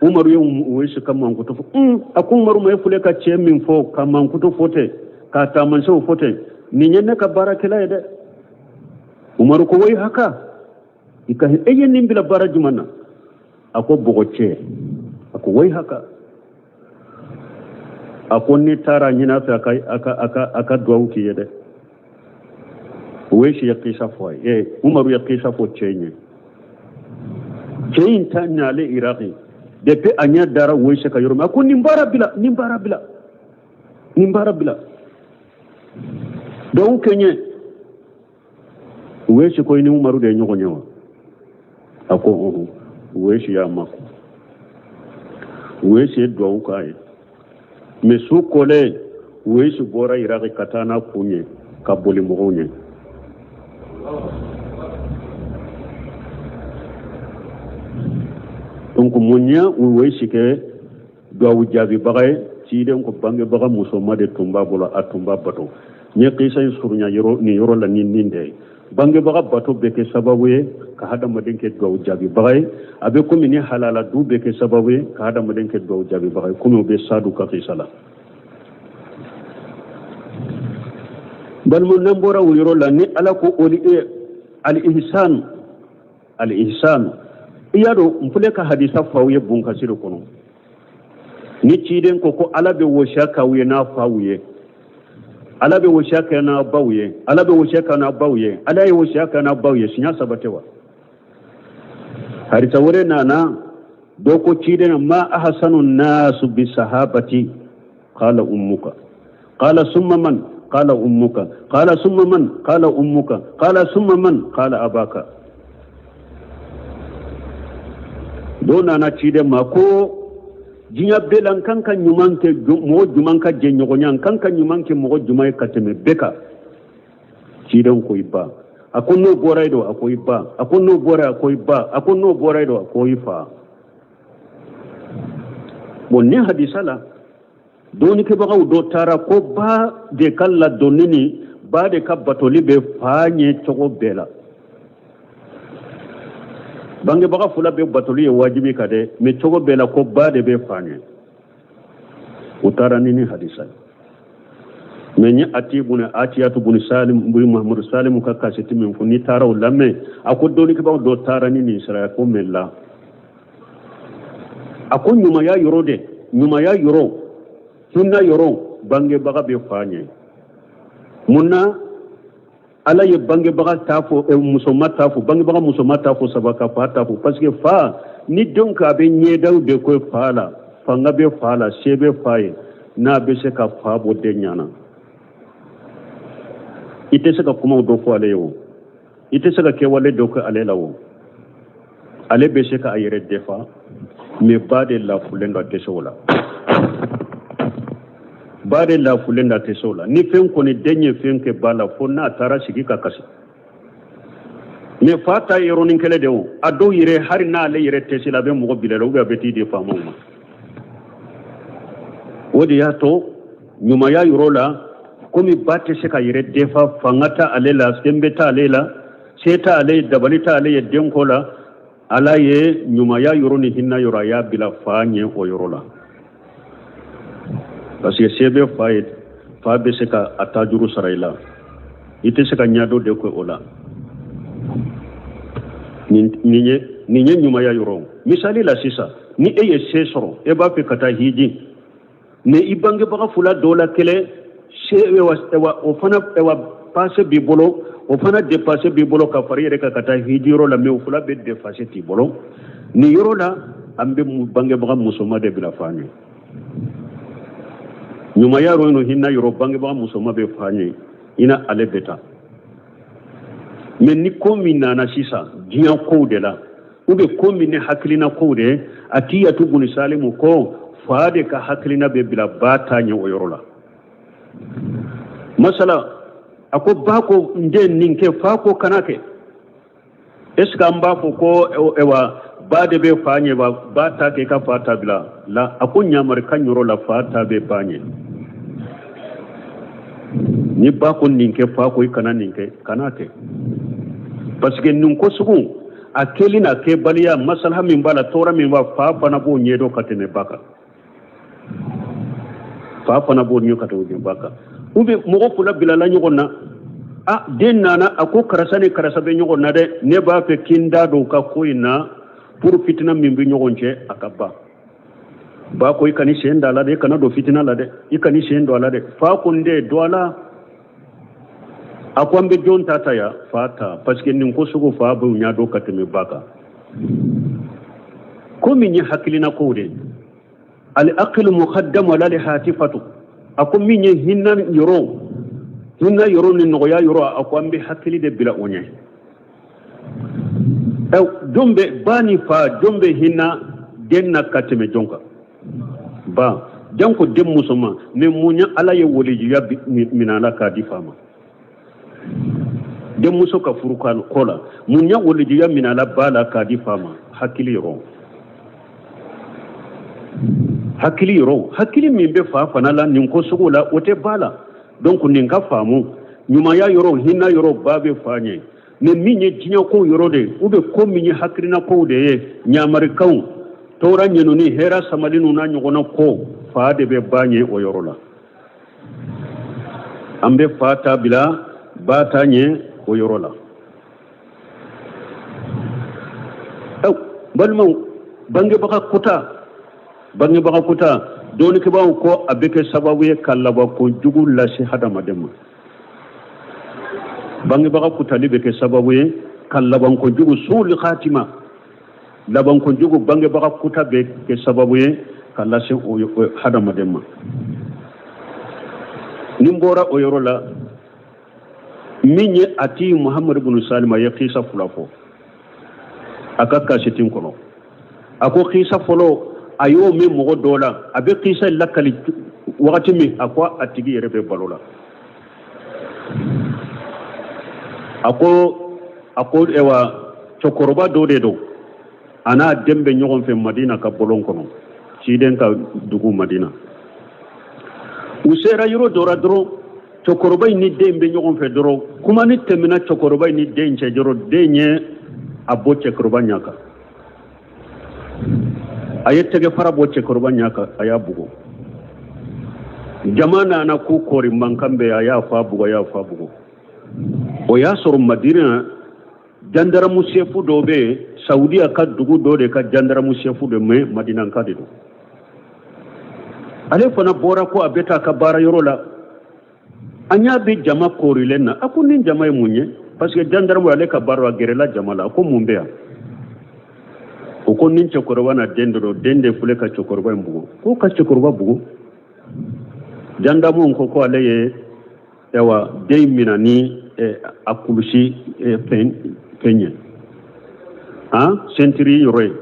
Umaru ye Uwesi ka mankutu fɔ. A ko Umaru ma, e filɛ ka cɛ min fɔ, ka mankutu fɔ ten, k'a taamasiyɛnw fɔ ten, nin ye ne ka baarakɛla ye dɛ. Umaru ko wayi haka i ka e ye nin bila baara jumɛn na? A ko bɔgɔ cɛ. A ko wayi haka, a ko n'i taara ɲin'a fɛ a ka duwawu k'i ye dɛ. Uwesi ye kisa fɔ a ye, Umaru ye kisa fɔ cɛ in ye. Cɛ in ta nalen Iraki, depuis a ɲɛ dara Uwesi ka yɔrɔ min, a ko nin baara bila, nin baara bila, nin baara bila, duwawu kɛ n ye. Uwesi ko i ni Umaru de ye ɲɔgɔn ye wa? A ko ɔhɔn. Uwesi y'a makun, Uwesi ye duwawu k'a ye. Mais su kolen, Uwayisi bɔra Iraki ka taa n'a kun ye ka boli mɔgɔw ɲɛ. Donc mun ye Uwayisi kɛ duwawu jaabibaga ye? Ciden ko bangebaga musoma de tun b'a bolo, a tun b'a bato. N ye kisa in surunya yɔrɔ nin yɔrɔ la ni nin de ye. Bangebaga bato bɛ kɛ sababu ye ka hadamaden kɛ duwawu jaabibaga ye. A bɛ komi ni halala du bɛ kɛ sababu ye ka hadamaden kɛ duwawu jaabibaga ye, komi o bɛ Sadu ka kisa la. Balima, n'an bɔra o yɔrɔ la, ni Ala ko oli al-ihsan, al-ihsan, i y'a dɔn n filɛ ka hadisa fɔ aw ye bunkasi de kɔnɔ. Ni ciden ko ko Ala bɛ wosiya k'aw ye n'a faw ye, Ala bɛ wosiya kɛ n'a baw ye, Ala bɛ wosiya kɛ n'a baw ye, Ala ye wosiya kɛ n'a baw ye siɲɛ saba tɛ wa? Hadisa wɛrɛ nana, dɔ ko ciden ma ahsanu nasu bi sahabati? Qala ummuka. Qala summa man? Qala ummuka. Qala summa man? Qala ummuka. Qala summa man? Qala abaka. Dɔ nana ciden ma ko diɲɛ bɛɛ la n kan ka ɲuman kɛ mɔgɔ jumɛn ka jɛɲɔgɔnya, n kan ka ɲuman kɛ mɔgɔ jumɛn ye ka tɛmɛ bɛɛ kan? Ciden ko i ba. A ko n'o bɔra yen don? A ko i ba. A ko n'o bɔra yen? A ko i ba. A ko n'o bɔra yen don? A ko i fa. Bon, ni hadisa la, dɔnnikɛbagaw dɔ taara ko ba de ka ladonni ni ba de ka batoli bɛ fa ɲɛ cogo bɛɛ la. Bangebaga fila bɛɛ batoli ye wajibi ka dɛ, mais cogo bɛɛ la ko ba de bɛ fa ɲɛ. U taara ni hadisa ye. Mais n ye ati buni atiyatu buni salim buni mahamadu salimu ka kaseti min fɔ, n'i taara o lamɛn, a ko dɔnnikɛbagaw dɔ taara ni nin sira ye ko mɛ la a ko ɲumanya yɔrɔ de, ɲumanya yɔrɔ, hinɛ yɔrɔ, bangebaga bɛ fa ɲɛ. Mun na Ala ye bangebaga ta fɔ, musoma ta fɔ, bangebaga musoma ta fɔ saba ka fa ta fɔ? Parce que fa ni denw ka a bɛ ɲɛdaw de ko fa la, fanga bɛ fa la, se bɛ fa ye, n'a bɛ se ka fa bɔ den ɲana. I tɛ se ka kumaw dɔ fɔ ale ye o, i tɛ se ka kɛwale dɔ kɛ ale la o, ale bɛ se ka a yɛrɛ defa. Mais ba de lafulen don, a tɛ se o la. Ba de lafulen don, a tɛ se o la. Ni fɛn kɔni den ye fɛn kɛ ba la, fo n'a taara sigi ka kasi. Mais fa ta ye yɔrɔnin kɛlɛ de o. A dɔw yɛrɛ, hali n'ale yɛrɛ tɛ se la, a bɛ mɔgɔ bila la ou bien a bɛ t'i di faamaw ma. O de y'a to ɲumanya yɔrɔ la, komi ba tɛ se ka yɛrɛ defa, fanga tɛ ale la, senbɛ tɛ ale la, se tɛ ale ye, dabali tɛ ale ye denko la, Ala ye ɲumanya yɔrɔ ni hinɛ yɔrɔ, a y'a bila fa ɲɛ o yɔrɔ la, parce que se bɛ fa ye, fa bɛ se ka a ta juru sara i la, i tɛ se ka ɲɛdɔ de kɛ o la. Nin ye ɲumanya yɔrɔ. Misali la sisan, ni e ye se sɔrɔ, e b'a fɛ ka taa hiji, ni i bangebaga fila dɔ la kelen se o fana pase b'i bolo, o fana dépense b'i bolo ka fara i yɛrɛ kan ka taa hiji yɔrɔ la, mais o fila bɛɛ dépense t'i bolo, nin yɔrɔ la an bɛ bangebaga musoma de bila fa ɲɛ. Ɲumanya yɔrɔ ni hinɛ yɔrɔ, bangebaga musoma bɛ fa ɲɛ, i na ale bɛ taa. Mais ni ko min nana sisan diɲɛ kow de la, ou bien ko min ni hakilina kow de, Atiyatu buni Salimu ko fa de ka hakilina bɛ bila ba ta ɲɛ o yɔrɔ la. Masala, a ko ba ko n den nin kɛ, fa ko kana kɛ. Est ce que an b'a fɔ ko ewa ba de bɛ fa ɲɛ wa ba ta kɛ ka fa ta bila la? A ko ɲamarikan yɔrɔ la, fa ta bɛ ba ɲɛ. Ni ba ko nin kɛ, fa ko i kana nin kɛ, kana kɛ, parce que nin ko sugu a kɛli n'a kɛbaliya, masalaha min b'a la, tɔɔrɔ min b'a, fa fana b'o ɲɛdɔn ka tɛmɛ ba kan. Fa fana b'o ɲɛ ka tɛmɛ ba kan. Ou bien mɔgɔ fila bilala ɲɔgɔn na, a den nana, a ko karisa ni karisa bɛ ɲɔgɔn na dɛ, ne b'a fɛ k'i da don u ka ko in na pour fitina min bɛ ɲɔgɔn cɛ, a ka ban. Ba ko i kana sen da a la dɛ, i kana don fitina la dɛ, i kana sen don a la dɛ. Fa ko n den, don a la. A ko an bɛ jɔn ta ta ya? Fa ta, parce que nin ko sugu fa b'u ɲɛ dɔn ka tɛmɛ ba kan. Ko min ye hakilina kow de ye, al aqlu muqaddamu ala al hatifatu. A ko min ye hinɛ yɔrɔ, hinɛ yɔrɔ ni nɔgɔya yɔrɔ, a ko an bɛ hakili de bila o ɲɛ. Jɔn bɛ ba ni fa, jɔn bɛ hinɛ den na ka tɛmɛ jɔn kan? Ba. Janko den musoman. Mais mun ya Ala ye walijuya minɛ a la k'a di fa ma? Denmuso ka furu ko la, mun ya walijuya minɛ a la ba la k'a di fa ma? Hakili yɔrɔ, hakili yɔrɔ, hakili min bɛ fa fana la nin ko sugu la, o tɛ ba la. Donc nin ka faamu, ɲumanya yɔrɔ, hinɛ yɔrɔ, ba bɛ fa ɲɛ. Mais min ye diɲɛ kow yɔrɔ de ye, ou bien ko min ye hakilina kow de ye, ɲamarikanw, tɔɔrɔ ɲɛnuni, hɛrɛ samali ninnu n'a ɲɔgɔnna ko, fa de bɛ ba ɲɛ o yɔrɔ la. An bɛ fa ta bila ba ta ɲɛ o yɔrɔ la. Balimaw, bangebaga kuta, bangebaga kuta, dɔnnikɛbaaw ko a bɛ kɛ sababu ye ka labanko jugu lase hadamaden ma. Bangebaga kutali bɛ kɛ sababu ye ka labanko jugu, suul khatima, labanko jugu, bangebaga kuta bɛ kɛ sababu ye ka lase o hadamaden ma. Ni n bɔra o yɔrɔ la, min ye ati Muhammadu bunu Salima ye kisa fila fɔ a ka kaseti kɔnɔ. A ko kisa fɔlɔ, a y'o mɛn mɔgɔ dɔ la. A bɛ kisa lakali wagati min, a ko a tigi yɛrɛ bɛ balo la. A ko ewa, cɛkɔrɔba dɔ de don, a n'a den bɛ ɲɔgɔn fɛ Madina ka bɔlɔn kɔnɔ, ciden ka dugu Madina. U sera yɔrɔ dɔ la dɔrɔn, cɛkɔrɔba in ni den bɛ ɲɔgɔn fɛ dɔrɔn, kuma ni tɛmɛna cɛkɔrɔba in ni den cɛ dɔrɔn, den ye a bɔ cɛkɔrɔba ɲɛ kan, a ye tɛgɛ fara bɔ cɛkɔrɔba ɲɛ kan, a y'a bugɔ. Jama nana k'u kɔri, mankan bɛ, a y'a fa bugɔ, a y'a fa bugɔ. O y'a sɔrɔ Madina jandaramu sefu dɔ bɛ yen, Saudiya ka dugu dɔ de ka jandaramu sefu de, mais Madinanka de don. Ale fana bɔra ko a bɛ taa a ka baara yɔrɔ la. A ɲa bɛ jama koorilen na. A ko nin jama ye mun ye? Parce que jandaramu, ale ka baara, a gɛrɛla jama la. A ko mun bɛ yan? O ko nin cɛkɔrɔba n'a den dɔ don, den de filɛ ka cɛkɔrɔba in bugɔ. Ko ka cɛkɔrɔba bugɔ? Jandamu ko ale ye ayiwa den minɛ ni a kulusi fɛn fɛn ye, han, sentiri yɔrɔ ye.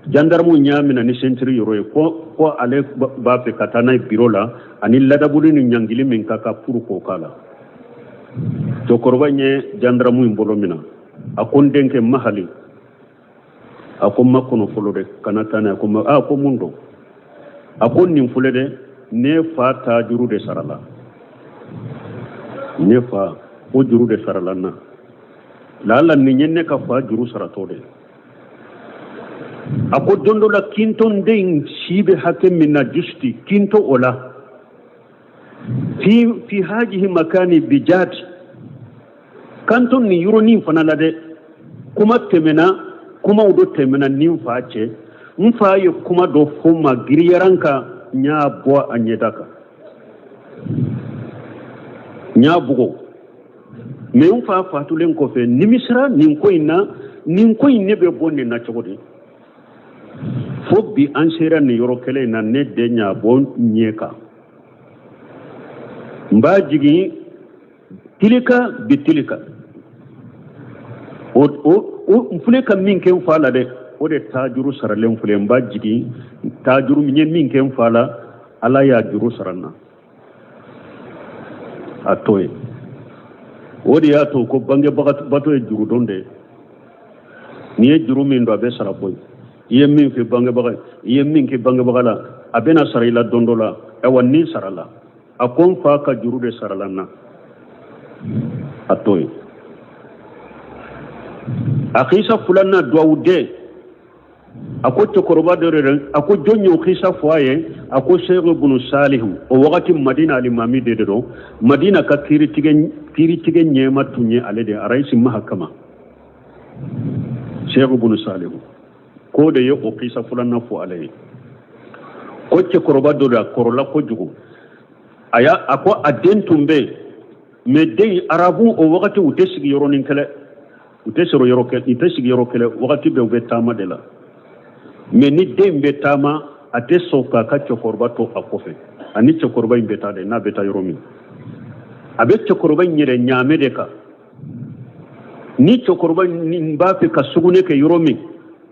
Jandaramu y'a minɛ ni sentiri yɔrɔ ye, ko ale b'a fɛ ka taa n'a ye biro la, ani ladabuli ni ɲangili min ka kan pour k'o k'a la. Cɛkɔrɔba in ye jandaramu in bolo minɛ. A ko n denkɛ, mahali. A ko ma kɔnɔ fɔlɔ dɛ, kana taa n'a ye. A ko ma, a ko mun don? A ko nin filɛ dɛ, ne fa ta juru de sarala, ne fa o juru de sarala n na. Laala nin ye ne ka fa juru saratɔ de. A ko don dɔ la, kintonden in si bɛ hakɛ min na, juste kinto o la, fi hajihi makani bijati kanto nin yɔrɔnin fana la dɛ, kuma tɛmɛna, kumaw dɔ tɛmɛna ni n fa cɛ. N fa ye kuma dɔ fɔ n ma, giriyara n kan, n y'a bɔ a ɲɛda kan, n y'a bugɔ. Mais n fa fatulen kɔfɛ, nimisira nin ko in na. Nin ko in, ne bɛ bɔ nin na cogo di? Fo bi an sera nin yɔrɔ kelen in na, ne den y'a bɔ ɲɛ kan, n b'a jigin tilika bi tilika. O n filɛ ka min kɛ n fa la dɛ, o de taajuru saralen filɛ. N b'a jigin taajuru n ye min kɛ n fa la, Ala y'a juru sara n na. A to ye o de y'a to ko bangebaga bato ye jurudon de ye. N'i ye juru min don, a bɛ sara koyi. I ye min kɛ bangebaga ye, i ye min kɛ bangebaga la, a bɛna sara i la don dɔ la. Ayiwa, ni sara la, a ko n fa ka juru de sarala n na. A to ye. A kisa filanan, duwawu den, a ko cɛkɔrɔba dɔ de dɛ. A ko jɔn y'o kisa fɔ a ye? A ko Seku bunu Salihu. O wagati Madina alimami de don. Madina ka kiiritigɛ ɲɛma tun ye ale de, arayisi mahakama, Seku bunu Salihu. K'o de ye o kisa filanan fɔ ale ye. Ko cɛkɔrɔba dɔ de, a kɔrɔla kojugu. A y'a a ko a den tun bɛ yen, mais den, arabu o wagati u tɛ sigi yɔrɔnin kelen, u tɛ sɔrɔ yɔrɔ kelen, u tɛ sigi yɔrɔ kelen, wagati bɛɛ u bɛ taama de la. Mais ni den bɛ taama, a tɛ sɔn k'a ka cɛkɔrɔba to a kɔfɛ. Ani cɛkɔrɔba in bɛ taa de. N'a bɛ taa yɔrɔ min, a bɛ cɛkɔrɔba in yɛrɛ ɲaamɛ de kan. Ni cɛkɔrɔba in b'a fɛ ka sugunɛ kɛ yɔrɔ min,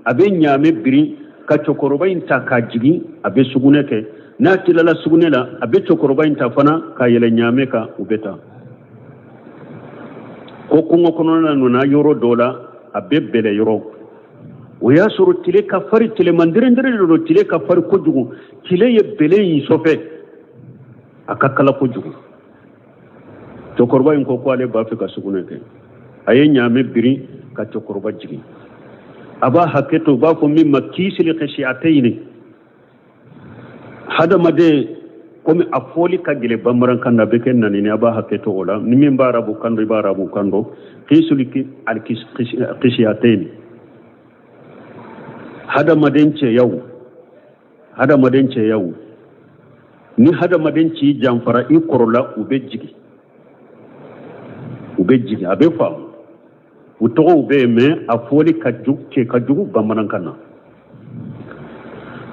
a bɛ ɲaamɛ biri ka cɛkɔrɔba in ta k'a jigin, a bɛ sugunɛ kɛ. N'a tilala sugunɛ la, a bɛ cɛkɔrɔba in ta fana ka yɛlɛ ɲaamɛ kan, u bɛ taa. Ko kungo kɔnɔna nana yɔrɔ dɔ la, a bɛ bɛlɛ yɔrɔ. O y'a sɔrɔ tile ka fari, tilema derendere de don, tile ka fari kojugu. Tile ye bɛlɛ in sɔfɛ, a ka kala kojugu. Cɛkɔrɔba in ko ko ale b'a fɛ ka sugunɛ kɛ. A ye ɲaamɛ biri ka cɛkɔrɔba jigin. A b'a hakɛ to, u b'a fɔ min ma kiisili kisiatɛyini. Hadamaden, komi a fɔli ka gɛlɛn bamanankan na, a bɛ kɛ nanini, a b'a hakɛ to o la. Ni min b'a arabu kan dɔn, i b'a arabu kan dɔn. Kiisili kisiatɛyini, hadamaden cɛyaw, hadamaden cɛyaw, ni hadamaden c'i janfara, i kɔrɔla, u bɛ jigin, u bɛ jigin. A bɛ faamu, u tɔgɔw bɛ yen, mais a fɔli ka jugu, cɛ ka jugu bamanankan na.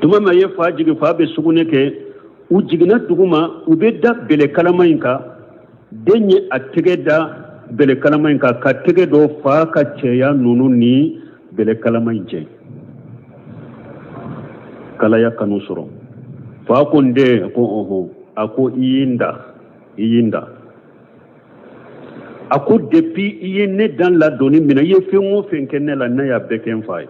Tuma min a ye fa jigin, fa bɛ sugunɛ kɛ, u jiginna duguma, u bɛ da bɛlɛ kalama in kan. Den ye a tɛgɛ da bɛlɛ kalama in kan, ka tɛgɛ don fa ka cɛya ninnu ni bɛlɛ kalama in cɛ. Kalaya kan'u sɔrɔ. Fa ko n den, a ko ɔhɔn. A ko i ye n da, i ye n da. A ko depuis i ye ne dan ladonni min na, i ye fɛn o fɛn kɛ ne la, ne y'a bɛɛ kɛ n fa ye.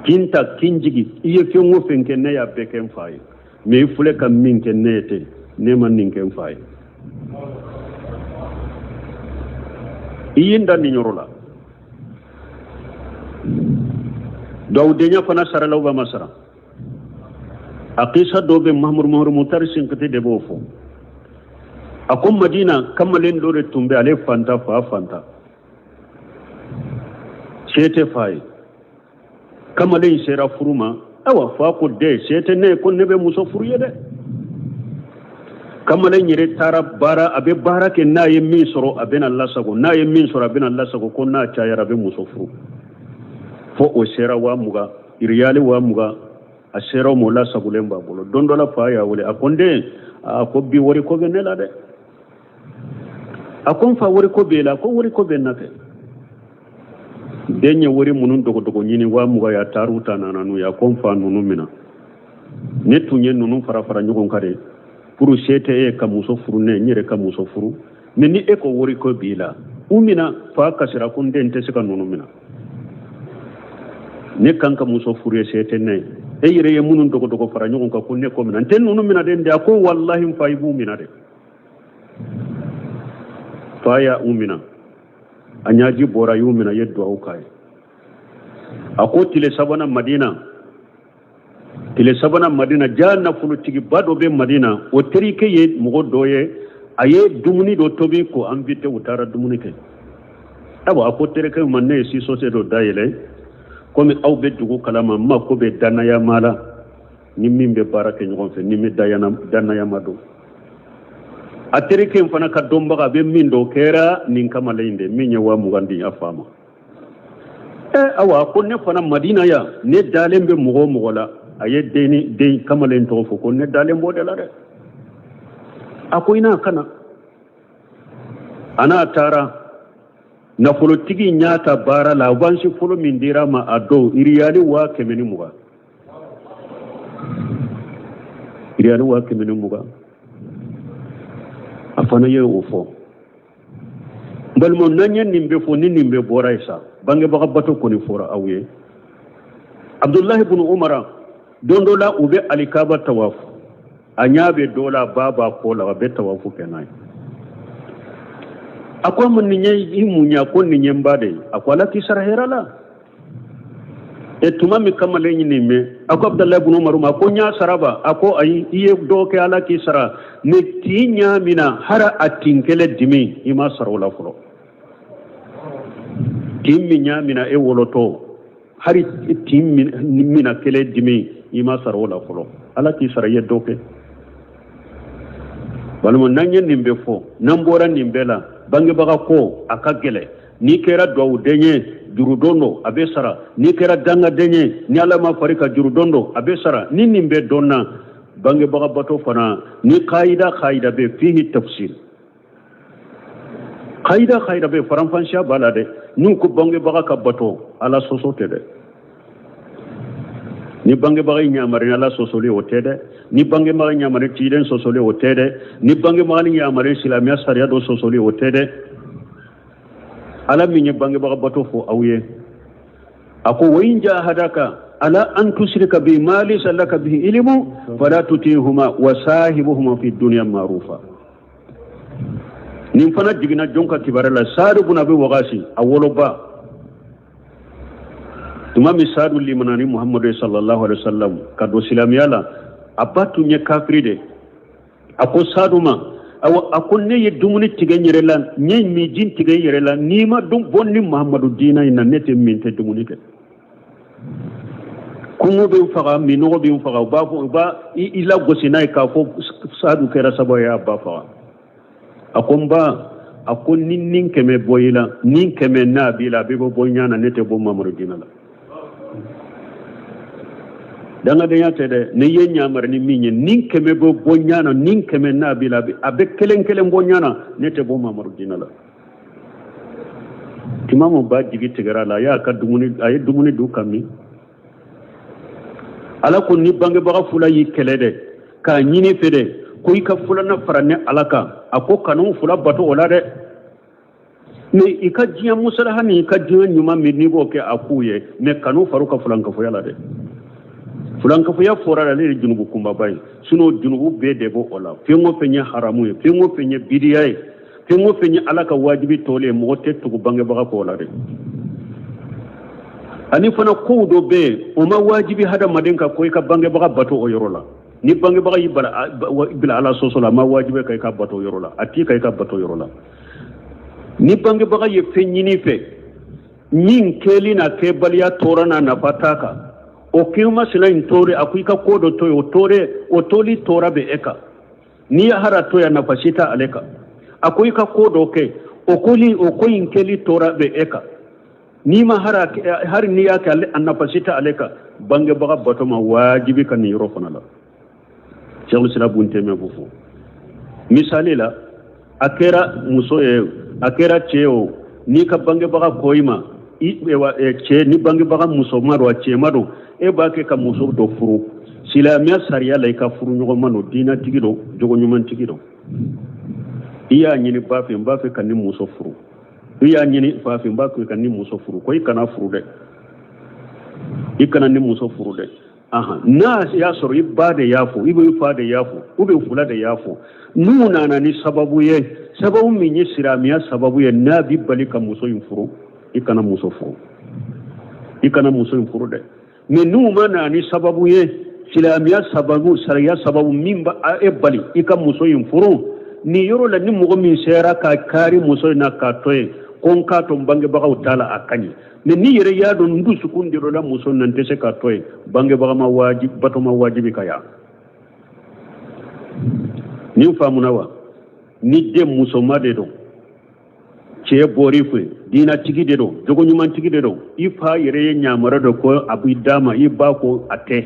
K'i n ta, k'i n jigi, i ye fɛn o fɛn kɛ, ne y'a bɛɛ kɛ n fa ye. Mais i filɛ ka min kɛ ne ye ten, ne ma nin kɛ n fa ye. I ye n dan nin yɔrɔ la. Dugawudenya fana sarala, u ma sara. A kisa dɔ bɛ Mahamadu Mahamadu Mutari Sinkiti de b'o fɔ. A ko Madina kamalen dɔ de tun bɛ, ale fanta, fa fanta, se tɛ fa ye. Kamalen in sera furu ma. Awa, fa ko den, se tɛ ne ye ko ne bɛ muso furu ye dɛ. Kamalen yɛrɛ taara baara, a bɛ baara kɛ, n'a ye min sɔrɔ a bɛna lasago, n'a ye min sɔrɔ a bɛna lasago, ko n'a cayara a bɛ muso furu. Fo o sera 20,000, iriyali 20,000, a sera o ma, o lasagolen b'a bolo. Don dɔ la, fa y'a wele, a ko n den, a ko bi wari ko bɛ ne la dɛ. A ko n fa, wari ko b'e la? Ko wari ko bɛ n na kɛ. Den ye wari minnu dogodogo ɲini, 20,000 ye, a taar'u ta nana n'u ye. A ko n fa, ninnu mina, ne tun ye ninnu fara fara ɲɔgɔn kan de pour se tɛ e ka muso furu, ne n yɛrɛ ka muso furu. Mais ni e ko wari ko b'i la, u mina. Fa kasira, ko n den tɛ se ka ninnu mina, ne kan ka muso furu ye, se tɛ ne ye. E yɛrɛ ye minnu dogodogo fara ɲɔgɔn kan ko ne ko mina, n tɛ ninnu mina den de. A ko walahi n fa, i b'u mina de. Fa y'a u mina, a ɲaji bɔra, y'u mina, ye duwawu k'a ye. A ko tile sabanan Madina, tile sabanan Madina, ja nafolotigiba dɔ bɛ Madina, o terikɛ ye mɔgɔ dɔ ye, a ye dumuni dɔ tobi k'o invité, u taara dumuni kɛ. Ayiwa, a ko terikɛ ma, ne ye sisose dɔ dayɛlɛ, komi aw bɛ dugu kalama, n mako bɛ dannayama la, ni min bɛ baara kɛ ɲɔgɔn fɛ, ni bɛ dannayama don. A terikɛ in fana ka dɔnbaga, a bɛ min dɔn, kɛra nin kamalen in de min ye 20,000 di a fa ma. Ɛ awa, ko ne fana Madina yan, ne dalen bɛ mɔgɔ o mɔgɔ la, a ye den den kamalen tɔgɔ fɔ, ko ne dalen b'o de la dɛ. A ko i n'a ka na. A n'a taara. Nafolotigi in y'a ta baara la, avansi fɔlɔ min dira a ma a don, iriyali 120,000, iriyali 120,000. A fana ye o fɔ. N balimaw, n'an ye nin bɛɛ fɔ, ni nin bɛɛ bɔra yen sa, bangebaga bato kɔni fɔra aw ye. Abudulahi bunu Umara, don dɔ la, u bɛ alikaba tawafu, a ɲɛ bɛ dɔ la, ba b'a kɔ la, a bɛ tawafu kɛ n'a ye. A ko a ma, nin ye i mun ye? A ko nin ye n ba de ye. A ko Ala k'i sara hɛrɛ la. E tuma min kamalen ye nin mɛn, a ko Abudulayi bunu Umaru ma, a ko n y'a sara ba? A ko ayi, i ye dɔ kɛ, Ala k'i sara, mais tin ɲa min na, hara a tin kelen dimi, i ma sara o la fɔlɔ. Tin min ɲa min na e wolotɔ, hari tin mina kelen dimi, i ma sara o la fɔlɔ. Ala k'i sara, i ye dɔ kɛ. Balima, n'an ye nin bɛɛ fɔ, n'an bɔra nin bɛɛ la, bangebaga ko a ka gɛlɛn. N'i kɛra dugawuden ye, jurudon don, a bɛ sara. N'i kɛra dangaden ye, ni Ala ma fari ka jurudon don, a bɛ sara. Ni nin bɛɛ dɔnna, bangebaga bato fana ni kayida kayida bɛ fihi tafsir, kayida kayida bɛ faranfansiya b'a la dɛ. N'u ko bangebaga ka bato, Ala sɔsɔ tɛ dɛ. Ni bangebaga y'i yamari Ala sɔsɔli o tɛ dɛ, ni bangebaga y'i yamari ciden sɔsɔli o tɛ dɛ, ni bangebaga y'i yamari silamɛya sariya dɔ sɔsɔli o tɛ dɛ. Ala min ye bangebaga bato fɔ aw ye, a ko wa in jahadaka ala an tushrika bi ma laysa laka bihi ilmu fala tutihuma wa sahibuhuma fi dunya ma'rufa. Nin fana jiginna jɔn ka kibaruya la? Saadu bun Abi Wagasi, a woloba. Tuma min Saadu limana ni Muhammadu sallallahu alaihi wasallam ka don silamɛya la, a ba tun ye kafiri de. A ko Saadu ma, awa, a ko ne ye dumuni tigɛ n yɛrɛ la, n ye minji tigɛ n yɛrɛ la, n'i ma dun bɔ ni Muhammadu diina in na, ne tɛ min, tɛ dumuni kɛ. Kɔngɔ bɛ n faga, minnɔgɔ bɛ n faga. U b'a fɔ, u b'a i lagosi n'a ye k'a fɔ Saadu kɛra sababu ye a ba faga. A ko n ba, a ko ni ni 100 bɔ i la, ni 100 n'a b'i la, a bɛ bɔ ɲa na, ne tɛ bɔ Mamadu diina la. Dangadenya tɛ dɛ. N'i ye ɲamari ni min ye, ni 100 bɛ bɔ ɲa na, ni 100 n'a b'i la, a bɛ kelen kelen bɔ ɲa na, ne tɛ bɔ Mamadu diina la. Tuma min ba jigi tigɛra a la, a y'a ka dumuni, a ye dumuni dun ka min. Ala ko ni bangebaga fula y'i kɛlɛ dɛ, k'a ɲini fɛ dɛ ko i ka filanan fara ne Ala kan, a ko kan'u fula bato o la dɛ. Mais i ka diɲɛ musalaha ni i ka diɲɛ ɲuman min n'i b'o kɛ a k'u ye, mais kan'u far'u ka fulankafoya la dɛ. Fulankafoya fɔra ale de junubu kunbaba ye, sinon junubu bɛɛ de b'o la. Fɛn o fɛn ye haramu ye, fɛn o fɛn ye bidiya ye, fɛn o fɛn ye Ala ka wajibi tɔlen ye, mɔgɔ tɛ tugu bangebaga kɔ o la dɛ. Ani fana kow dɔ bɛ yen, o ma wajibi hadamaden kan ko i ka bangebaga bato o yɔrɔ la. Ni bangebaga y'i bila Ala sɔsɔ la, a ma wajibi ka i ka bato o yɔrɔ la, a t'i ka i ka bato o yɔrɔ la. Ni bangebaga ye fɛn ɲini fɛ min kɛli n'a kɛbaliya tɔɔrɔ n'a nafa t'a kan, o ko masina in tɔɔrɔ, a ko i ka ko dɔ to yen, o tɔɔrɔ, o toli tɔɔrɔ bɛ e kan. N'i ye hara to yan, nafa si t'a ale kan. A ko i ka ko dɔ kɛ, o koli, o ko in kɛli tɔɔrɔ bɛ e kan. N'i ma hara, hari n'i y'a kɛ, ale a nafa si t'a ale kan. Bangebaga bato ma wajibi ka nin yɔrɔ fana la. Sɛkul Islam Bun Taymiya b'o fɔ. Misali la, a kɛra muso ye, a kɛra cɛ ye o, n'i ka bangebaga ko i ma, cɛ ni bangebaga musoma don, a cɛma don, e b'a kɛ ka muso dɔ furu silamɛya sariya la, i ka furu ɲɔgɔnma don, diinatigi don, jogo ɲumantigi don. I y'a ɲini ba fɛ, n b'a fɛ ka nin muso furu. I y'a ɲini fa fɛ, n b'a fɛ ka nin muso furu. Ko i kana furu dɛ, i kana nin muso furu dɛ. Ahan, n'a y'a sɔrɔ i ba de y'a fɔ, i bɛ i fa de y'a fɔ, ou bien fila de y'a fɔ, n'u nana ni sababu ye, sababu min ye silamɛya sababu ye, n'a b'i bali ka muso in furu, i kana muso furu, i kana muso in furu dɛ. Mais n'u ma na ni sababu ye, silamɛya sababu, sariya sababu min b'a e bali i ka muso in furu, nin yɔrɔ la, ni mɔgɔ min sera ka kari muso in na k'a to yen, ko n k'a to n bangebagaw ta la, a ka ɲi. Mais n'i yɛrɛ y'a dɔn n dusukun de la muso na, n tɛ se k'a to yen, bangebaga ma wajibi, bato ma wajibi ka yan. Nin faamuna wa? Ni den musoma de don, cɛ bɔr'i fɛ, diinatigi de don, jogo ɲumantigi de don, i fa yɛrɛ ye ɲamara dɔ ko a b'i d'a ma, i ba ko a tɛ,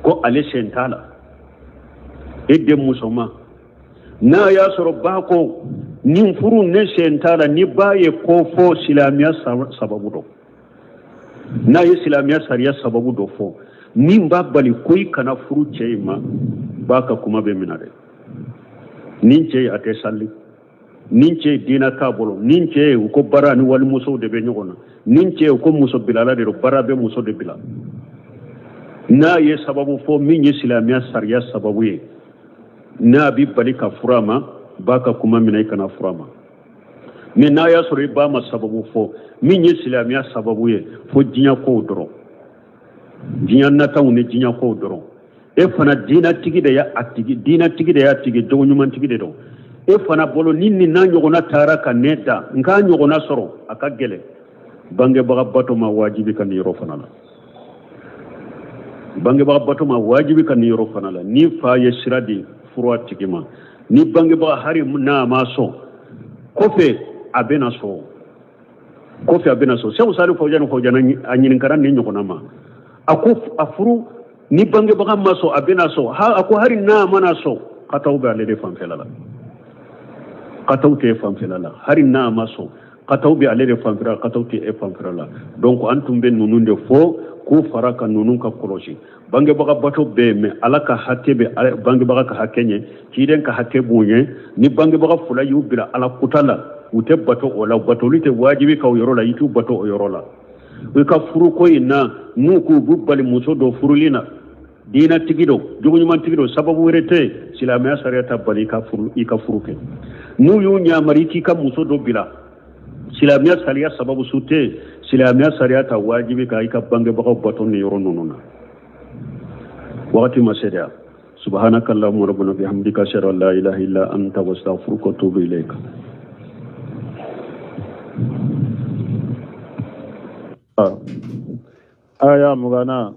ko ale sen t'a la, e den musoma, n'a y'a sɔrɔ ba ko nin furu ne sen t'a la, ni ba ye ko fɔ silamɛya sababu dɔ, n'a ye silamɛya sariya sababu dɔ fɔ min b'a bali ko i kana furu cɛ in ma, ba ka kuma bɛ minɛ dɛ. Nin cɛ a tɛ sali, nin cɛ diina t'a bolo, nin cɛ u ko bara ni walimusow de bɛ ɲɔgɔn na, nin cɛ u ko muso bilala de don, bara bɛ muso de bila. N'a ye sababu fɔ min ye silamɛya sariya sababu ye, n'a b'i bali ka furu a ma, ba ka kuma minɛ, i kana furu a ma. Mais n'a y'a sɔrɔ i ba ma sababu fɔ min ye silamɛya sababu ye, fo diɲɛ kow dɔrɔn, diɲɛ nataw ni diɲɛ kow dɔrɔn, e fana diinatigi de y'a tigi, diinatigi de y'a tigi, jogo ɲumantigi de don, e fana bolo ni nin n'a ɲɔgɔnna taara ka ne da, n k'a ɲɔgɔnna sɔrɔ a ka gɛlɛn, bangebaga bato ma wajibi ka nin yɔrɔ fana la. Bangebaga bato ma wajibi ka nin yɔrɔ fana la. Ni fa ye sira di furu a tigi ma, ni bangebaga hari n'a ma sɔn, kɔfɛ a bɛna sɔn, kɔfɛ a bɛna sɔn. Sɛku Sali Fawuzani Fawuzani a ɲininkara nin ɲɔgɔnna ma, a ko a furu ni bangebaga ma sɔn, a bɛna sɔn. A ko hari n'a mana sɔn, kataw bɛ ale de fanfɛla la, kataw tɛ fanfɛla la. Hari n'a ma sɔn, kataw bɛ ale de fanfɛla la, kataw tɛ e fanfɛla la. Donc an tun bɛ ninnu de fɔ. k'u fara ka ninnu ka kɔlɔsi. Bangebaga bato bɛ yen, mais Ala ka hakɛ bɛ bangebaga ka hakɛ ɲɛ, ciden ka hakɛ b'u ɲɛ. Ni bangebaga fila y'u bila Ala kuta la, u tɛ bato o la, batoli tɛ wajibi kan o yɔrɔ la, i t'u bato o yɔrɔ la. I ka furuko in na, n'u k'u b'u bali muso dɔ furuli na, diinɛtigi don, jogoɲumantigi don, sababu wɛrɛ tɛ yen, silamɛya sariya t'a bali i ka furu kɛ. N'u y'u ɲamari k'i ka muso dɔ bila, silamɛya sariya sababu su tɛ yen, silamɛya sariya t'a wajibi kan i ka bangebagaw bato nin yɔrɔ ninnu na. Wagati ma se dɛ. Subhanaka allahumma rabbana bihamdika, ashhadu an la ilaha illa anta wa astaghfiruka wa atubu ilayka. Aya 20na.